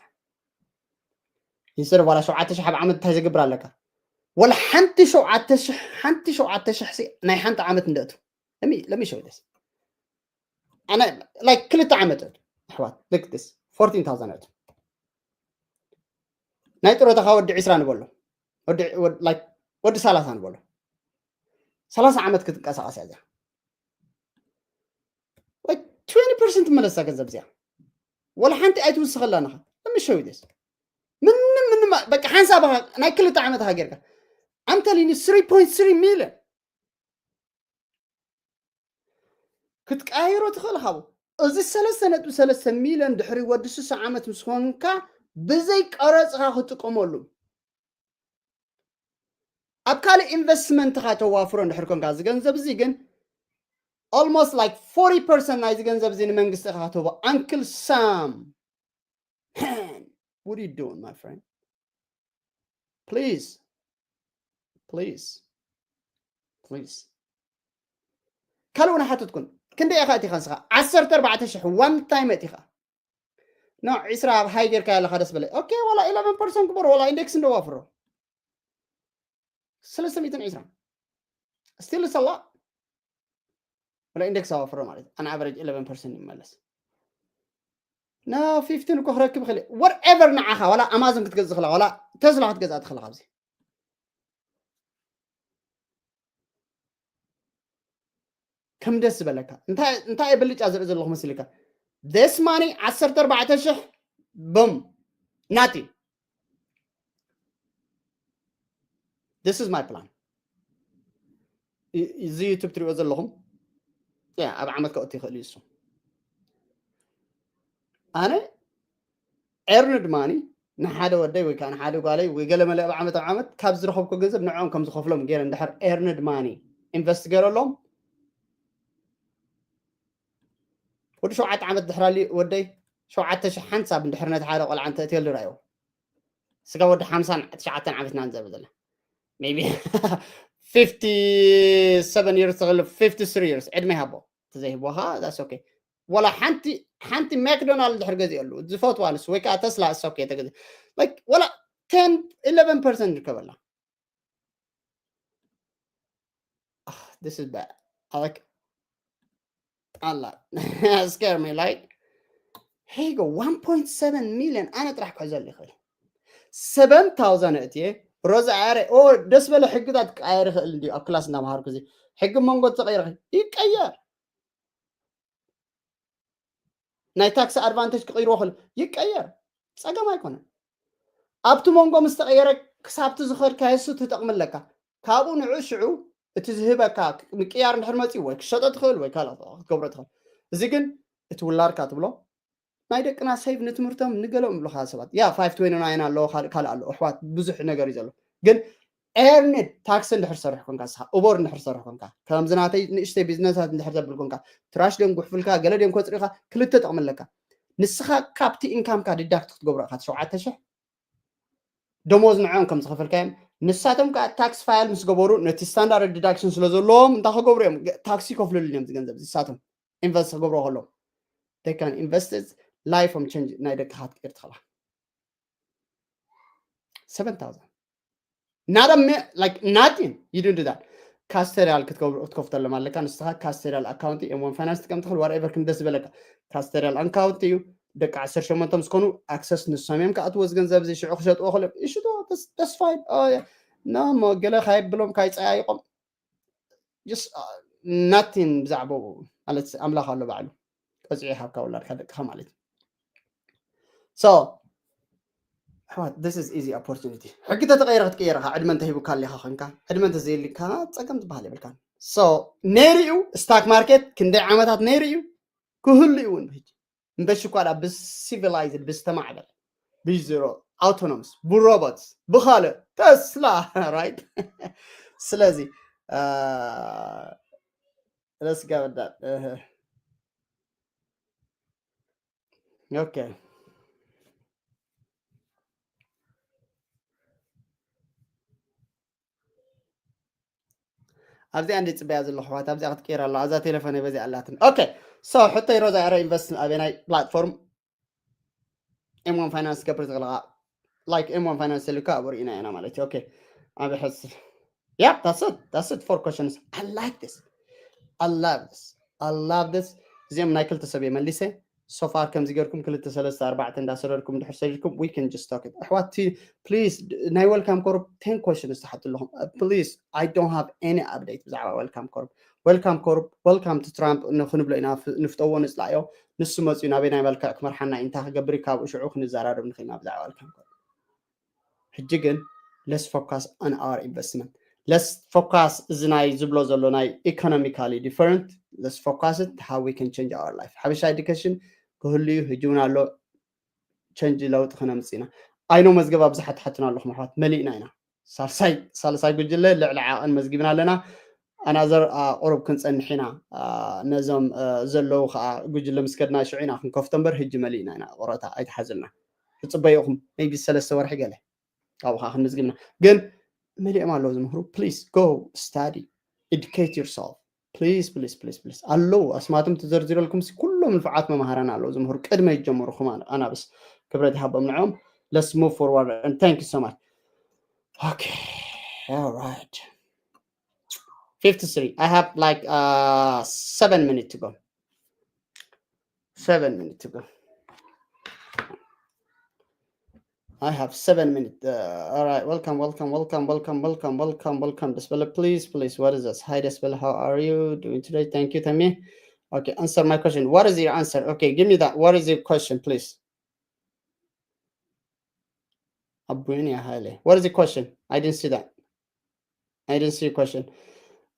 ኢንስተድ ዋላ ሸውዓተ ሽሕ ኣብ ዓመት እንታይ ዘግብር ኣለካ? ወላ ሓንቲ ሸውዓተ ሽሕ፣ ሓንቲ ሸውዓተ ሽሕ ሲ ናይ ሓንቲ ዓመት እንደእቱ። Let me, let me show you this። ኣነ like ክልተ ዓመት እቱ። ኣሕዋት፣ look this፣ ፎርቲን ታውዘንድ እቱ። ናይ ጥሮታኻ ወዲ ዒስራ ንበሎ። ወዲ፣ ወዲ፣ like ወዲ ሰላሳ ንበሎ። ሰላሳ ዓመት ክትንቀሳቐስ እያ እዚኣ። Like ትዌንቲ ፐርሰንት መለሳ ገንዘብ እዚኣ። ወላ ሓንቲ ኣይትውስኸላ ንኻ። Let me show you this። ምንም፣ ምንም፣ በቃ ሓንሳብ ኢኻ ናይ ክልተ ዓመት ኢኻ ጌርካ። I'm telling you፣ ስሪ ፖይንት ስሪ ሚልዮን ክትቀያይሮ ትኽእል ኢኻ። እዚ ሰለስተ ነጥቢ ሰለስተ ሚልዮን ድሕሪ ወዲ ስሳ ዓመት ምስ ኾንካ ብዘይ ቀረጽ ኢኻ ክትጥቀመሉ። ኣብ ካልእ ኢንቨስትመንትኻ ተዋፍሮ እንድሕር ኮንካ፣ እዚ ገንዘብ እዚ ግን almost like ፎርቲ ፐርሰንት ናይዚ ገንዘብ እዚ ንመንግስቲ ኢኻ ትህቦ። Uncle Sam፣ man, what are you doing, my friend? Please, please, please። ካልእ እውን ሓትትኩን፣ ክንደይ ኢኻ እቲኻ ንስኻ? ዓሰርተ ኣርባዕተ ሽሕ one time እቲኻ። No፣ ዒስራ ኣብ ሃይ ጌርካ ኣለኻ ደስ በለ። ኦኬ፣ ዋላ ኢለቨን ፐርሰንት ግበሮ፣ ዋላ ኢንዴክስ እንደዋፍሮ። ሰለስተ ሚእትን ዒስራ። Still it's a lot። ዋላ ኢንዴክስ ኣዋፍሮ ማለት፣ on average ኢለቨን ፐርሰንት ይመለስ። No፣ ፊፍቲን እኮ ክረክብ ይኽእል እየ። Whatever ንዓኻ፣ ዋላ ኣማዞን ክትገዝእ ትኽእላ፣ ዋላ ተስላ ክትገዝኣ ትኽእላ። ካብዚ ከም ደስ ዝበለካ። እንታይ፣ እንታይ እየ ብልጫ ዝርኢ ዘለኹ መሲልካ? This money፣ ዓሰርተ ኣርባዕተ ሽሕ፣ ቡም፣ ናቲ። This is my plan። እ-፣ እዚ ዩቱብ ትሪእዎ ዘለኹም፣ ያ፣ ኣብ ዓመት ከእቱ ይኽእል እዩ እሱ። ኣነ earned money ንሓደ ወደይ ወይ ከዓ ንሓደ ጓለይ ወይ ገለ መለ ኣብ ዓመት፣ ኣብ ዓመት ካብ ዝረኸብኩ ገንዘብ ንዕኦም ከም ዝኸፍሎም ገይረ እንድሕር earned money ኢንቨስት ገይረሎም፣ ወዲ ሸውዓተ ዓመት ድሕር ኣልዩ ወደይ ሸውዓተ ሽሕ ሓንሳብ እንድሕር ነቲ ሓደ ቆልዓ እንተእትየሉ ርኣዮ። ስጋ ወዲ ሓምሳን ትሽዓተን ዓመት ኢና ንዘበ ዘለና። Maybe ፊፍቲ ሰቨን years ተኽእል፣ ፊፍቲ ስሪ years ዕድመ ይሃቦ። ተዘይህቦኻ፣ that's okay። ወላ ሓንቲ፣ ሓንቲ ማክዶናልድ ድሕር ገዚአሉ፣ ዝፈትዋ ንሱ፣ ወይ ከዓ ተስላ፣ it's okay፣ ተገዚ-፣ like፣ ወላ ቴን፣ ኢለቨን ፐርሰንት ይርከበላ። Ah, this is bad. I like, ኣላ፣ scare me, like, here you go, ዋን ፖይንት ሰቨን ሚልዮን ኣነ ጥራሕ ክሕዘሉ ይኽእል። ሰቨን ታውዘንድ እትየ፣ ሮዛ ኣረ ኦ ደስ በለ ሕግታት ክቀየር ይኽእል እንዲ ኣብ ክላስ እናምሃርኩ እዚ ሕጊ መንጎ ተቀይረ ይቀየር ናይ ታክስ ኣድቫንቴጅ ክቅይርዎ ክእል ይቀየር ጸገም ኣይኮነን ኣብቲ መንጎ ምስ ተቀየረ ክሳብቲ ዝኸድካዮ እሱ ትጠቅሚ ኣለካ ካብኡ ንዑ ሽዑ እቲ ዝህበካ ምቅያር እንድሕር መፅኡ ወይ ክሸጦ ትኽእል ወይ ካልእ ክትገብሮ ትኽእል እዚ ግን እቲ ውላድካ ትብሎ ናይ ደቅና ሴቭ ንትምህርቶም ንገለኦም ይብሉካ ሰባት ያ ፋይቭ ትዌንቲ ናይን ኣለዎ ካልእ ካልእ ኣሎ ኣሕዋት ብዙሕ ነገር እዩ ዘሎ ግን ኤርንድ ታክሲ እንድሕር ትሰርሕ ኮንካ ንስኻ ኡበር እንድሕር ትሰርሕ ኮንካ ከምዚ ናተይ ንእሽተይ ቢዝነሳት እንድሕር ተብል ኮንካ ትራሽ ድዮም ጉሕፍልካ ገለ ድዮም ከፅሪኻ ክልተ ጥቕሚ ኣለካ ንስኻ ካብቲ ኢንካምካ ዲዳክት ክትገብሮ ኢኻ ሸውዓተ ሽሕ ደሞዝ ንዕኦም ከም ዝኸፈልካዮም ንሳቶም ከዓ ታክስ ፋይል ምስ ገበሩ ነቲ ስታንዳርድ ዲዳክሽን ስለ ዘለዎም እንታይ ክገብሩ እዮም ታክሲ ይከፍልሉ እዮም ዝገንዘብ ንሳቶም ኢንቨስት ክገብሮ ከሎ they can invest it life from change ናይ ደቅኻ ክትቀይር ትኽእላ seven thousand not a mi- like nothing you didn't do that ካስተሪያል ክትከፍተሎም ኣለካ ንስኻ ካስተሪያል ኣካውንት ኤም ዋን ፋይናንስ ትጥቀም ትኽእል ዋርኤቨር ክም ደስ ዝበለካ ካስተሪያል ኣካውንት እዩ ደቂ ዓሰርተ ሸሞንተ ምስ ኮኑ ኣክሰስ ንሶም እዮም ክኣትዎ እዚ ገንዘብ እዚ ሽዑ ክሸጥዎ ክእሎም ይሽጥዎ that's fine no ሞ ገለ ካየብሎም ካይፀያይቆም nothing ብዛዕባኡ ማለት ኣምላኽ ኣሎ ባዕሉ ቀፂዑ ይሃብካ ውላድካ ደቅኻ ማለት እዩ so ኣሕዋት this is easy opportunity ሕጊ ተተቀይረ ክትቀየረ ካ ዕድመ እንተሂቡካ ኣሊካ ኮንካ ዕድመ እንተዘየሊካ ፀገም ዝበሃል የብልካን so ነይሩ እዩ ስታክ ማርኬት ክንደይ ዓመታት ነይሩ እዩ ክህሉ እዩ እውን ብሕጂ እምበሽ እኳ ዳ ብሲቪላይዝድ ብዝተማዕበለ ብዜሮ ኣውቶኖምስ ብሮቦትስ ብካልእ ተስላ right ስለዚ let's go with that okay ኣብዚኣ እንዲ ፅበያ ዘለኹ ኣሕዋት ኣብዚኣ ክትቀይር ኣሎ ኣዛ ቴሌፎን በዚኣ ኣላትን okay so ሕቶ ሮዛ ኤረ ኢንቨስት ኣበናይ ፕላትፎርም ኤም ዋን ፋይናንስ ገብር ዝግለቃ like ኤም ዋን ፋይናንስ ልካ ኣብኡ ርኢና ኢና ማለት እዩ okay ኣብ ሕስ yeah that's it that's it for questions I like this I love this I love this እዚኦም ናይ ክልተ ሰብ እየ መሊሰ so far ከምዚ ገርኩም ክልተ ሰለስተ ኣርባዕተ እንዳሰደድኩም እንድሕር ሰዲድኩም we can just talk it ኣሕዋት please ናይ welcome corp ten questions ትሓቱ ኣለኹም please I don't have any update ብዛዕባ welcome corp welcome corp welcome to Trump ክንብሎ ኢና ንፍጠዎ ንፅላዮ ንሱ መፅኡ ናበይ ናይ መልክዕ ክመርሓና እንታይ ክገብር ካብኡ ሽዑ ክንዘራረብ ንኽእልና ብዛዕባ welcome corp ሕጂ ግን let's focus on our investment let's focus እዚ ናይ ዝብሎ ዘሎ ናይ economically different let's focus it how we can change our life ሓበሻ education ክህሉ እዩ ህጂ እውን ኣሎ change ለውጢ ክነምፅ ኢና ኣይኖ መዝገብ ኣብዝሓ ትሓትና ኣለኹም ኣሕዋት መሊእና ኢና ሳልሳይ ሳልሳይ ጉጅለ ልዕሊ ዓቐን መዝጊብና ኣለና ኣናዘር ቁሩብ ክንፀንሕ ኢና ነዞም ዘለዉ ከዓ ጉጅለ ምስ ከድና ሽዑ ኢና ክንከፍቶ እምበር ህጂ መሊእና ኢና ቆረታ ኣይትሓዝልና ትፅበዩኹም maybe ሰለስተ ወርሒ ገለ ካብኡ ከዓ ክንምዝግብና ግን መሊኦም ኣለዉ ዝምህሩ please go study educate yourself please please please please ኣለዉ ኣስማቶም ተዘርዚረልኩም ኩሎም ንፉዓት መምሃራን ኣለዉ ዝምህሩ ቅድመ ይጀምሩ ክማ ኣናብስ ክብረት ይሃቦም ንዕኦም let's move forward and thank you so much okay all right fifty-three I have like uh seven minutes to go seven minutes to go I have seven minutes. Uh, all right, welcome, welcome, welcome, welcome, welcome, welcome, welcome. Despela, please, please. What is this? Hi, Despela. How are you doing today? Thank you, Tammy. Okay, answer my question. What is your answer? Okay, give me that. What is your question, please? Abuini Haile. What is the question? I didn't see that. I didn't see your question.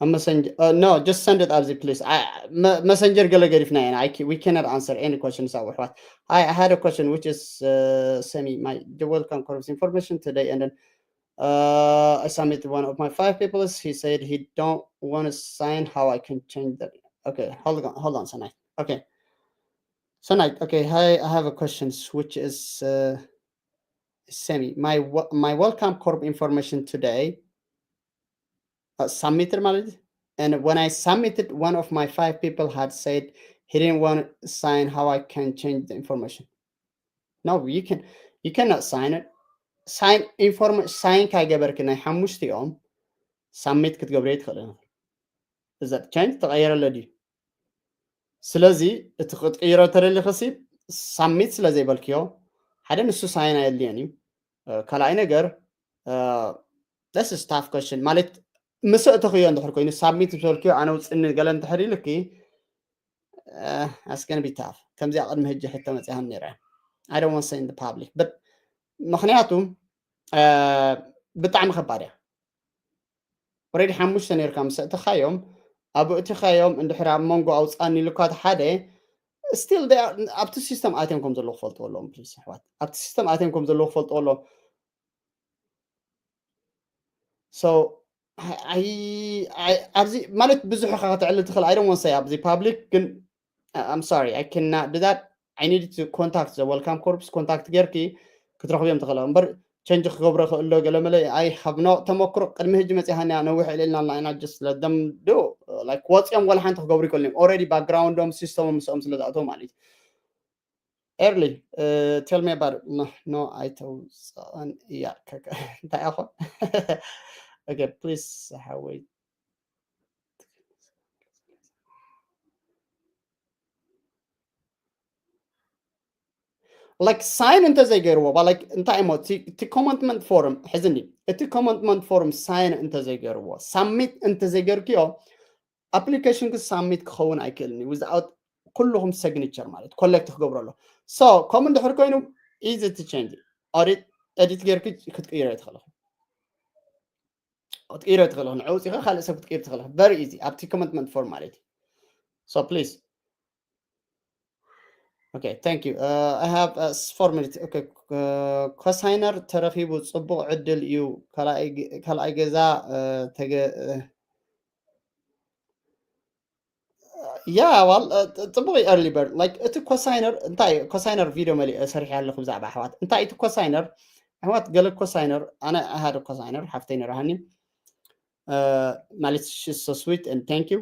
A messenger. Uh, no, just send it, Abzi, please. I me- messenger gala garifna, and I ca- we cannot answer any questions. Our what? I had a question, which is uh, Semi, my the welcome course information today, and then uh, I submitted one of my five papers. He said he don't want to sign. How I can change that? Okay, hold on, hold on, Sanai. Okay, Sanai. Okay, hi. I have a question, which is uh, Semi. My my welcome corp information today. Uh, submitted ማለት and when I submitted, one of my five people had said he didn't want to sign. How I can change the information? No, you can you cannot sign it. Sign inform sign ካይገበርክ ናይ ሓሙሽቲኦም ሳሚት ክትገብርዮ ትኽእል እዚ change ተቐየረለ ድዩ ስለዚ እቲ ክትቅይሮ ተደሊኽሲ ሳሚት ስለ ዘይበልክዮ ሓደ ንሱ ሳይን ኣየድልየን እዩ ካልኣይ ነገር That's a tough question ማለት ምስ እተኽዮ እንድሕር ኮይኑ ሳብሚት ምስ በልክዮ ኣነ ውፅኒ ገለ እንድሕር ኢልኪ ኣስገን ቢታፍ ከምዚኣ ቅድሚ ሕጂ ሕቶ መፅያሃን ነይረ። I don't want to say in the public but ምክንያቱ ብጣዕሚ ከባድ እያ። Already ሓሙሽተ ነርካ ምስ እትኻዮም ኣብ እትኻዮም እንድሕር ኣብ መንጎ ኣውፃኒ ኢልኳ ሓደ still ኣብቲ system ኣትዮም ከም ዘለዉ ክፈልጥዎ ኣለዎም please ኣሕዋት ኣብቲ system ኣትዮም ከም ዘለዉ ክፈልጥዎ ኣለዎም። So ኣብዚ ማለት ብዙሕ ኢኻ ከተዕልል ትኽእል። I don't want to say ኣብዚ public ግን I'm sorry, I cannot do that. I need to contact the Welcome Corps, contact ጌርኪ ክትረኽብዮም ትኽእል እምበር ቸንጅ ክገብሮ ይኽእል ዶ ገለ መለ ኣይ ሃብ ኖ ተመክሮ ቅድሚ ሕጂ መፂሃንያ ነዊሕ ዕልልና ኣለና just let them do like ወፂኦም ወላ ሓንቲ ክገብሩ ይክእሉ እዮም። Already ባክግራውንዶም ሲስተሞም ምስኦም ስለ ዝኣተው ማለት እዩ። Early, uh, tell me about it. No, no, I told on yeah, እንታይ ኣኾ? Okay, please have wait. Like sign እንተ ዘይገይርዎ ባ like እንታይ እሞ እቲ commandment form ሕዝኒ እቲ commandment form sign እንተ ዘይገይርዎ ሳሚት እንተ ዘይገርክዮ ኣፕሊኬሽን ግን ሳሚት ክኸውን ኣይክእልን እዩ without ኩልኹም signature ማለት ኮሌክት ክገብሮ ኣሎ። So ከምኡ እንድሕር ኮይኑ easy to change edit edit ጌርክ ክትቅይሮ ትኽእል ክትቅይሮ ትኽእል ንዕውፂኻ ካልእ ሰብ ክትቅይር ትኽእል very easy ኣብቲ commitment form ማለት እዩ። So please Okay, thank you. Uh, I have uh, four minutes. Okay, uh, ኮሳይነር ተረኺቡ ጽቡቕ ዕድል እዩ። ካልኣይ ገዛ ተገ ያ ዋል ጽቡቕ early bird like እቲ ኮሳይነር እንታይ ኮሳይነር ቪድዮ መሊእ ሰሪሕ ኣለኹ ብዛዕባ ኣሕዋት እንታይ እቲ ኮሳይነር ኣሕዋት ገለ ኮሳይነር ኣነ ኣሃደ ኮሳይነር ሓፍተይ ነራሃኒ ማለት so sweet and thank you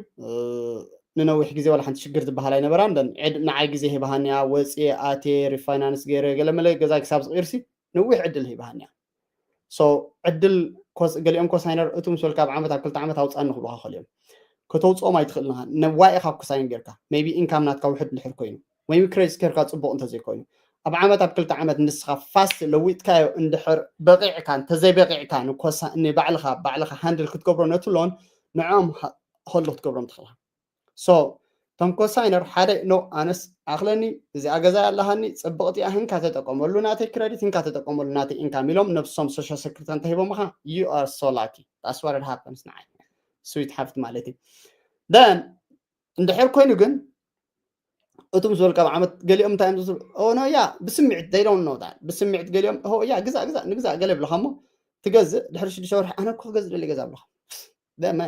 ንነዊሕ ግዜ ዋላ ሓንቲ ሽግር ዝበሃል ኣይነበራን ንዓይ ግዜ ሂባሃኒያ ወፅየ ኣትየ refinance ገይረ ገለመለ ገዛ ክሳብ ዝቕይርሲ ነዊሕ ዕድል ሂባሃኒያ so ዕድል ገሊኦም ኮሳይነር እቱ ምስ በልካ ኣብ ዓመት ኣብ ክልተ ዓመት ኣውፃኒ ክብሉካ ከልዮም ከተውፅኦም ኣይትኽእልን ኢኻ ነዋይ ኢኻ ኮሳይን ጌርካ maybe income ናትካ ውሕድ እንድሕር ኮይኑ ወይ credit score ካ ፅቡቕ እንተዘይኮይኑ ኣብ ዓመት ኣብ ክልተ ዓመት ንስኻ fast ለዊጥካዮ እንድሕር በቒዕካ እንተዘይበቒዕካ ንባዕልኻ ባዕልኻ handle ክትገብሮ ነቲ loan ንዕኦም handle ክትገብሮም ትኽእልካ so እቶም ኮሳይነር ሓደ no ኣነስ ኣኽለኒ እዚኣ ገዛ ኣለሃኒ ፅብቕቲ እያ ህንካ ተጠቀመሉ ናተይ credit ህንካ ተጠቀመሉ ናተይ income ኢሎም ነብሶም social security እንተሂቦምኻ you are so lucky that's what happens ንዓይ sweet ሓፍቲ ማለት እዩ then እንድሕር ኮይኑ ግን እቶም ዝበልካ ኣብ ዓመት ገሊኦም እንታይ እዮም no yeah ብስምዒት they don't know that ብስምዒት ገሊኦም ያ ግዛእ ግዛእ ንግዛእ ገለ ይብልካ እሞ ትገዝእ ድሕሪ ሽዱሽተ ወርሒ ኣነ እኮ ክገዝእ ደሊ ገዛ ብልካ then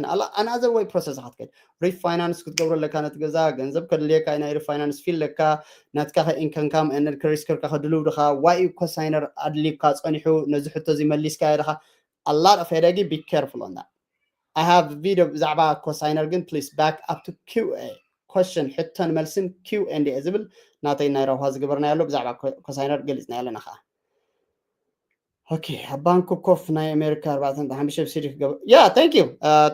another way process ኢኻ ትከይድ refinance ክትገብሮ ኣለካ ነቲ ገዛ ገንዘብ ከድልየካ ናይ refinance fee ኣለካ ናትካ ከ income ካ credit score ካ ከድልው ድኻ why እዩ ኮሳይነር ኣድልዩካ ፀኒሑ ነዚ ሕቶ እዚ መሊስካዮ ድኻ a lot of headache be careful on that I have video ብዛዕባ ኮሳይነር ግን please back up to Q A question ሕቶን መልስን Q and A ዝብል ናተይ ናይ ረብሃ ዝገበርናዮ ኣሎ ብዛዕባ ኮሳይነር ገሊፅናዮ ኣለና ከዓ okay ኣብ ባንክ ኮፍ ናይ ኣሜሪካ ኣርባዕተ ሓሙሽተ ሲዲ ክገብር yeah thank you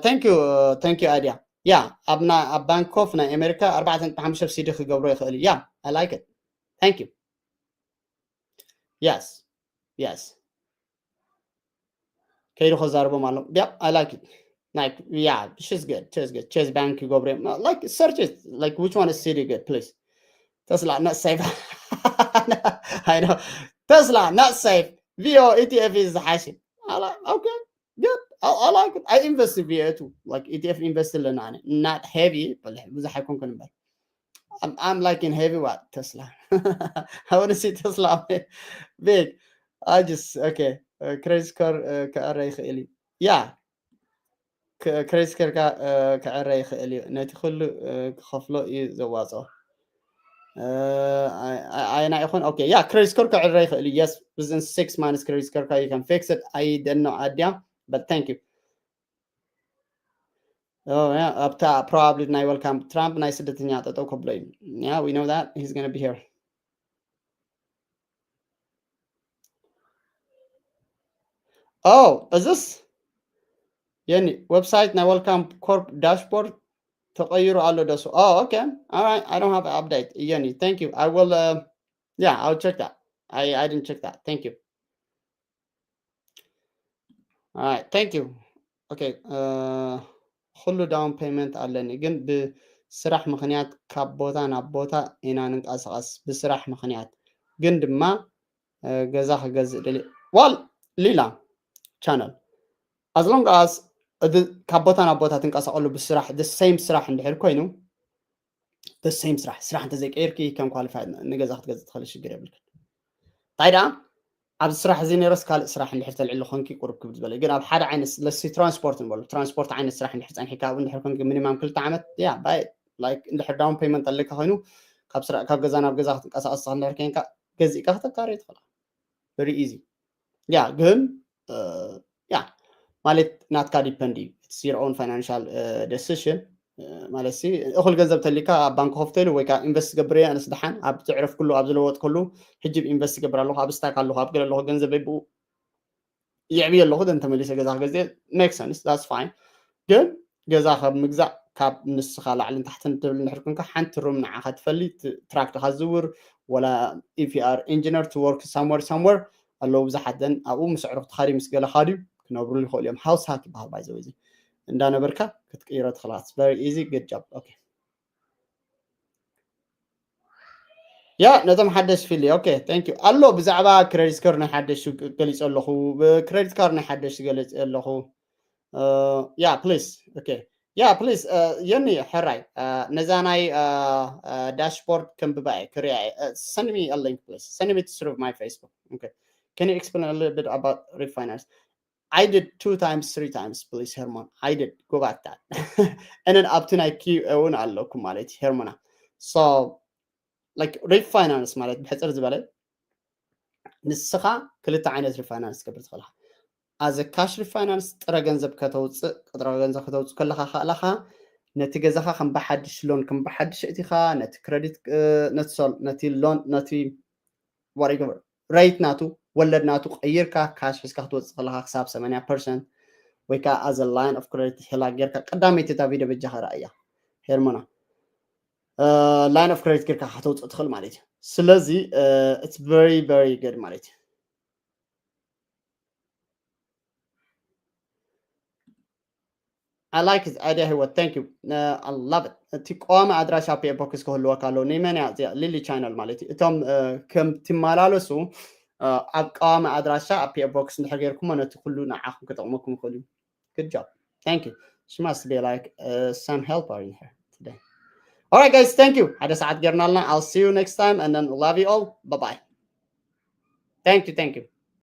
thank you thank you ኣድያ yeah ኣብና ኣብ ባንክ ኮፍ ናይ ኣሜሪካ ኣርባዕተ ሓሙሽተ ሲዲ ክገብሮ ይኽእል እዩ yeah I like it thank you yes yes ከይዱ ከዛርቦም ኣሎ yeah I like it like yeah she's good she's good chase bank ይገብሩ እዮም like search it like which one is city good please Tesla not safe I know Tesla not safe V O E T F is ዝሓሽ okay good I, I like it I invest in V O E too like E T F invest ኣለና ኣነ not heavy ብዙሕ ኣይኮንኩን እምበር I'm, I'm like in heavy what Tesla I want to see Tesla big I just okay credit score ክዕረ ይኽእል እዩ yeah credit score ካ ክዕረ ይኽእል እዩ ነቲ ኩሉ ክኸፍሎ እዩ ዘዋፅኦ ኣየና ይኹን okay yeah credit score ክዕረ ይኽእል እዩ yes within six months credit score ካ you can fix it I don't know ኣድያ but thank you ኣብታ probably ናይ welcome Trump ናይ ስደተኛ ጠጠው ከብሎ እዩ yeah we know that he's gonna be here oh እዝስ የኒ website ናይ Welcome Corp dashboard ተቀይሩ ኣሎ ደሱ oh okay all right I don't have an update የኒ thank you I will uh, yeah I'll check that I I didn't check that thank you Alright, thank you. Okay, uh, ኩሉ down payment ኣለኒ፣ ግን ብስራሕ ምኽንያት ካብ ቦታ ናብ ቦታ ኢና ንንቀሳቐስ። ብስራሕ ምኽንያት ግን ድማ ገዛ ክገዝእ ደልየ። ዋል ሊላ ቻነል፣ as long as ካብ ቦታ ናብ ቦታ ትንቀሳቐሉ ብስራሕ፣ the same ስራሕ እንድሕር ኮይኑ፣ the same ስራሕ፣ ስራሕ እንተዘይቀይርኪ ከም qualified ንገዛ ክትገዝእ ትኽእል፣ ሽግር የብልክን። እንታይ ደኣ ኣብዚ ስራሕ እዚ ነይረስ ካልእ ስራሕ እንድሕር ተልዕሊ ኮንኪ ቁሩብ ክብድ ዝበለ፣ ግን ኣብ ሓደ ዓይነት ለሲ ትራንስፖርት ንበሉ፣ ትራንስፖርት ዓይነት ስራሕ እንድሕር ጸኒሕካ ኣብኡ እንድሕር ኮንኪ ሚኒማም ክልተ ዓመት፣ ያ ባይ፣ like እንድሕር down payment ኣለካ ኮይኑ ካብ ገዛ ናብ ገዛ ክትንቀሳቐስ ትኽእል እንድሕር ኮንካ ገዚእካ ክተካርዮ ትኽእል። Very easy። ያ ግን ያ ማለት ናትካ depend እዩ። It's your own financial decision። ማለት ሲ እኹል ገንዘብ ተሊካ ኣብ ባንክ ከፍተሉ ወይ ከዓ ኢንቨስት ገብር እየ ኣነስ ደሓን ኣብ ትዕረፍ ኩሉ ኣብ ዝለወጥ ኩሉ ሕጂ ኢንቨስት ይገብር ኣለኹ፣ ኣብ ስታክ ኣለኹ፣ ኣብ ገለ ኣለኹ፣ ገንዘብ ብኡ ይዕብየ ኣለኹ፣ ደን ተመሊሰ ገዛ ክገዝእ make sense፣ that's fine። ግን ገዛ ካብ ምግዛእ ካብ ንስኻ ላዕልን ታሕትን ትብል እንድሕር ኮንካ ሓንቲ ሩም ንዓኻ ትፈሊ ትራክ ድኻ ዝዝውር ወላ if you are engineer to work somewhere somewhere ኣለዉ ብዙሓት ደን ኣብኡ ምስ ኣዕሩኽትኻ ድዩ ምስ ገለኻ ድዩ ክነብሩሉ ይኽእሉ እዮም። ሃውስ ሃክ ይበሃል ባይ ዘወይ እዚ እንዳነበርካ ክትቅይሮ ትኽእላ። Very easy, good job። Okay። ያ ነቶም ሓደሽ ፊሊ okay thank you ኣሎ ብዛዕባ ክሬዲት ካርድ ናይ ሓደሽ ገሊፀ ኣለኹ። ክሬዲት ካርድ ናይ ሓደሽ ገሊፀ ኣለኹ። ያ please okay ያ please የኒ ሕራይ ነዛ ናይ dashboard ከንብባ እየ ክሪያ እየ። Send me a link please, send me to through my Facebook. Okay, can you explain a little bit about refinance? I did two times, three times, please, Herman. I did. Go back that. And then up to Nike እውን ኣለኩም ማለት እዩ ሄርሞና። So like refinance ማለት ብሕፅር ዝበለ ንስኻ ክልተ ዓይነት refinance ትገብር ትኽእል ኢኻ። As a cash refinance ጥረ ገንዘብ ከተውፅእ ጥረ ገንዘብ ከተውፅእ ከለኻ ከኣላኻ ነቲ ገዛኻ ከም ብሓድሽ ሎን ከም ብሓድሽ እቲኻ ነቲ ክረዲት ነቲ ሶል ነቲ ሎን ነቲ whatever rate ናቱ ወለድ ናቱ ቀይርካ ካሽ ሒዝካ ክትወፅእ ከለካ ክሳብ ሰማንያ ፐርሰንት ወይ ከዓ as a line of credit ሒላ ጌርካ ቀዳመይቲ እታ ቪድዮ በጃኻ ረኣያ ሄርሞና line of credit ጌርካ ከተውፅእ ትኽእል ማለት እዩ። ስለዚ it's very very good ማለት እዩ። I like his idea ህይወት thank you. I love it። እቲ ቀዋሚ ኣድራሻ ፒኦ ቦክስ ክህልወካ ኣለዎ። ንመን እያ እዚኣ ሊሊ ቻነል ማለት እዩ። እቶም ከም ትመላለሱ ኣብ ቀዋሚ ኣድራሻ ኣብ ፒኦ ቦክስ እንድሕር ጌርኩሞ ነቲ ኩሉ ንዓኹም ክጠቕመኩም ይኽእል እዩ። Good job. Thank you. She must be like some helper in here today. All right guys, thank you. ሓደ ሰዓት ጌርና ኣለና። I'll see you next time and then love you all. Bye bye. Thank you, thank you.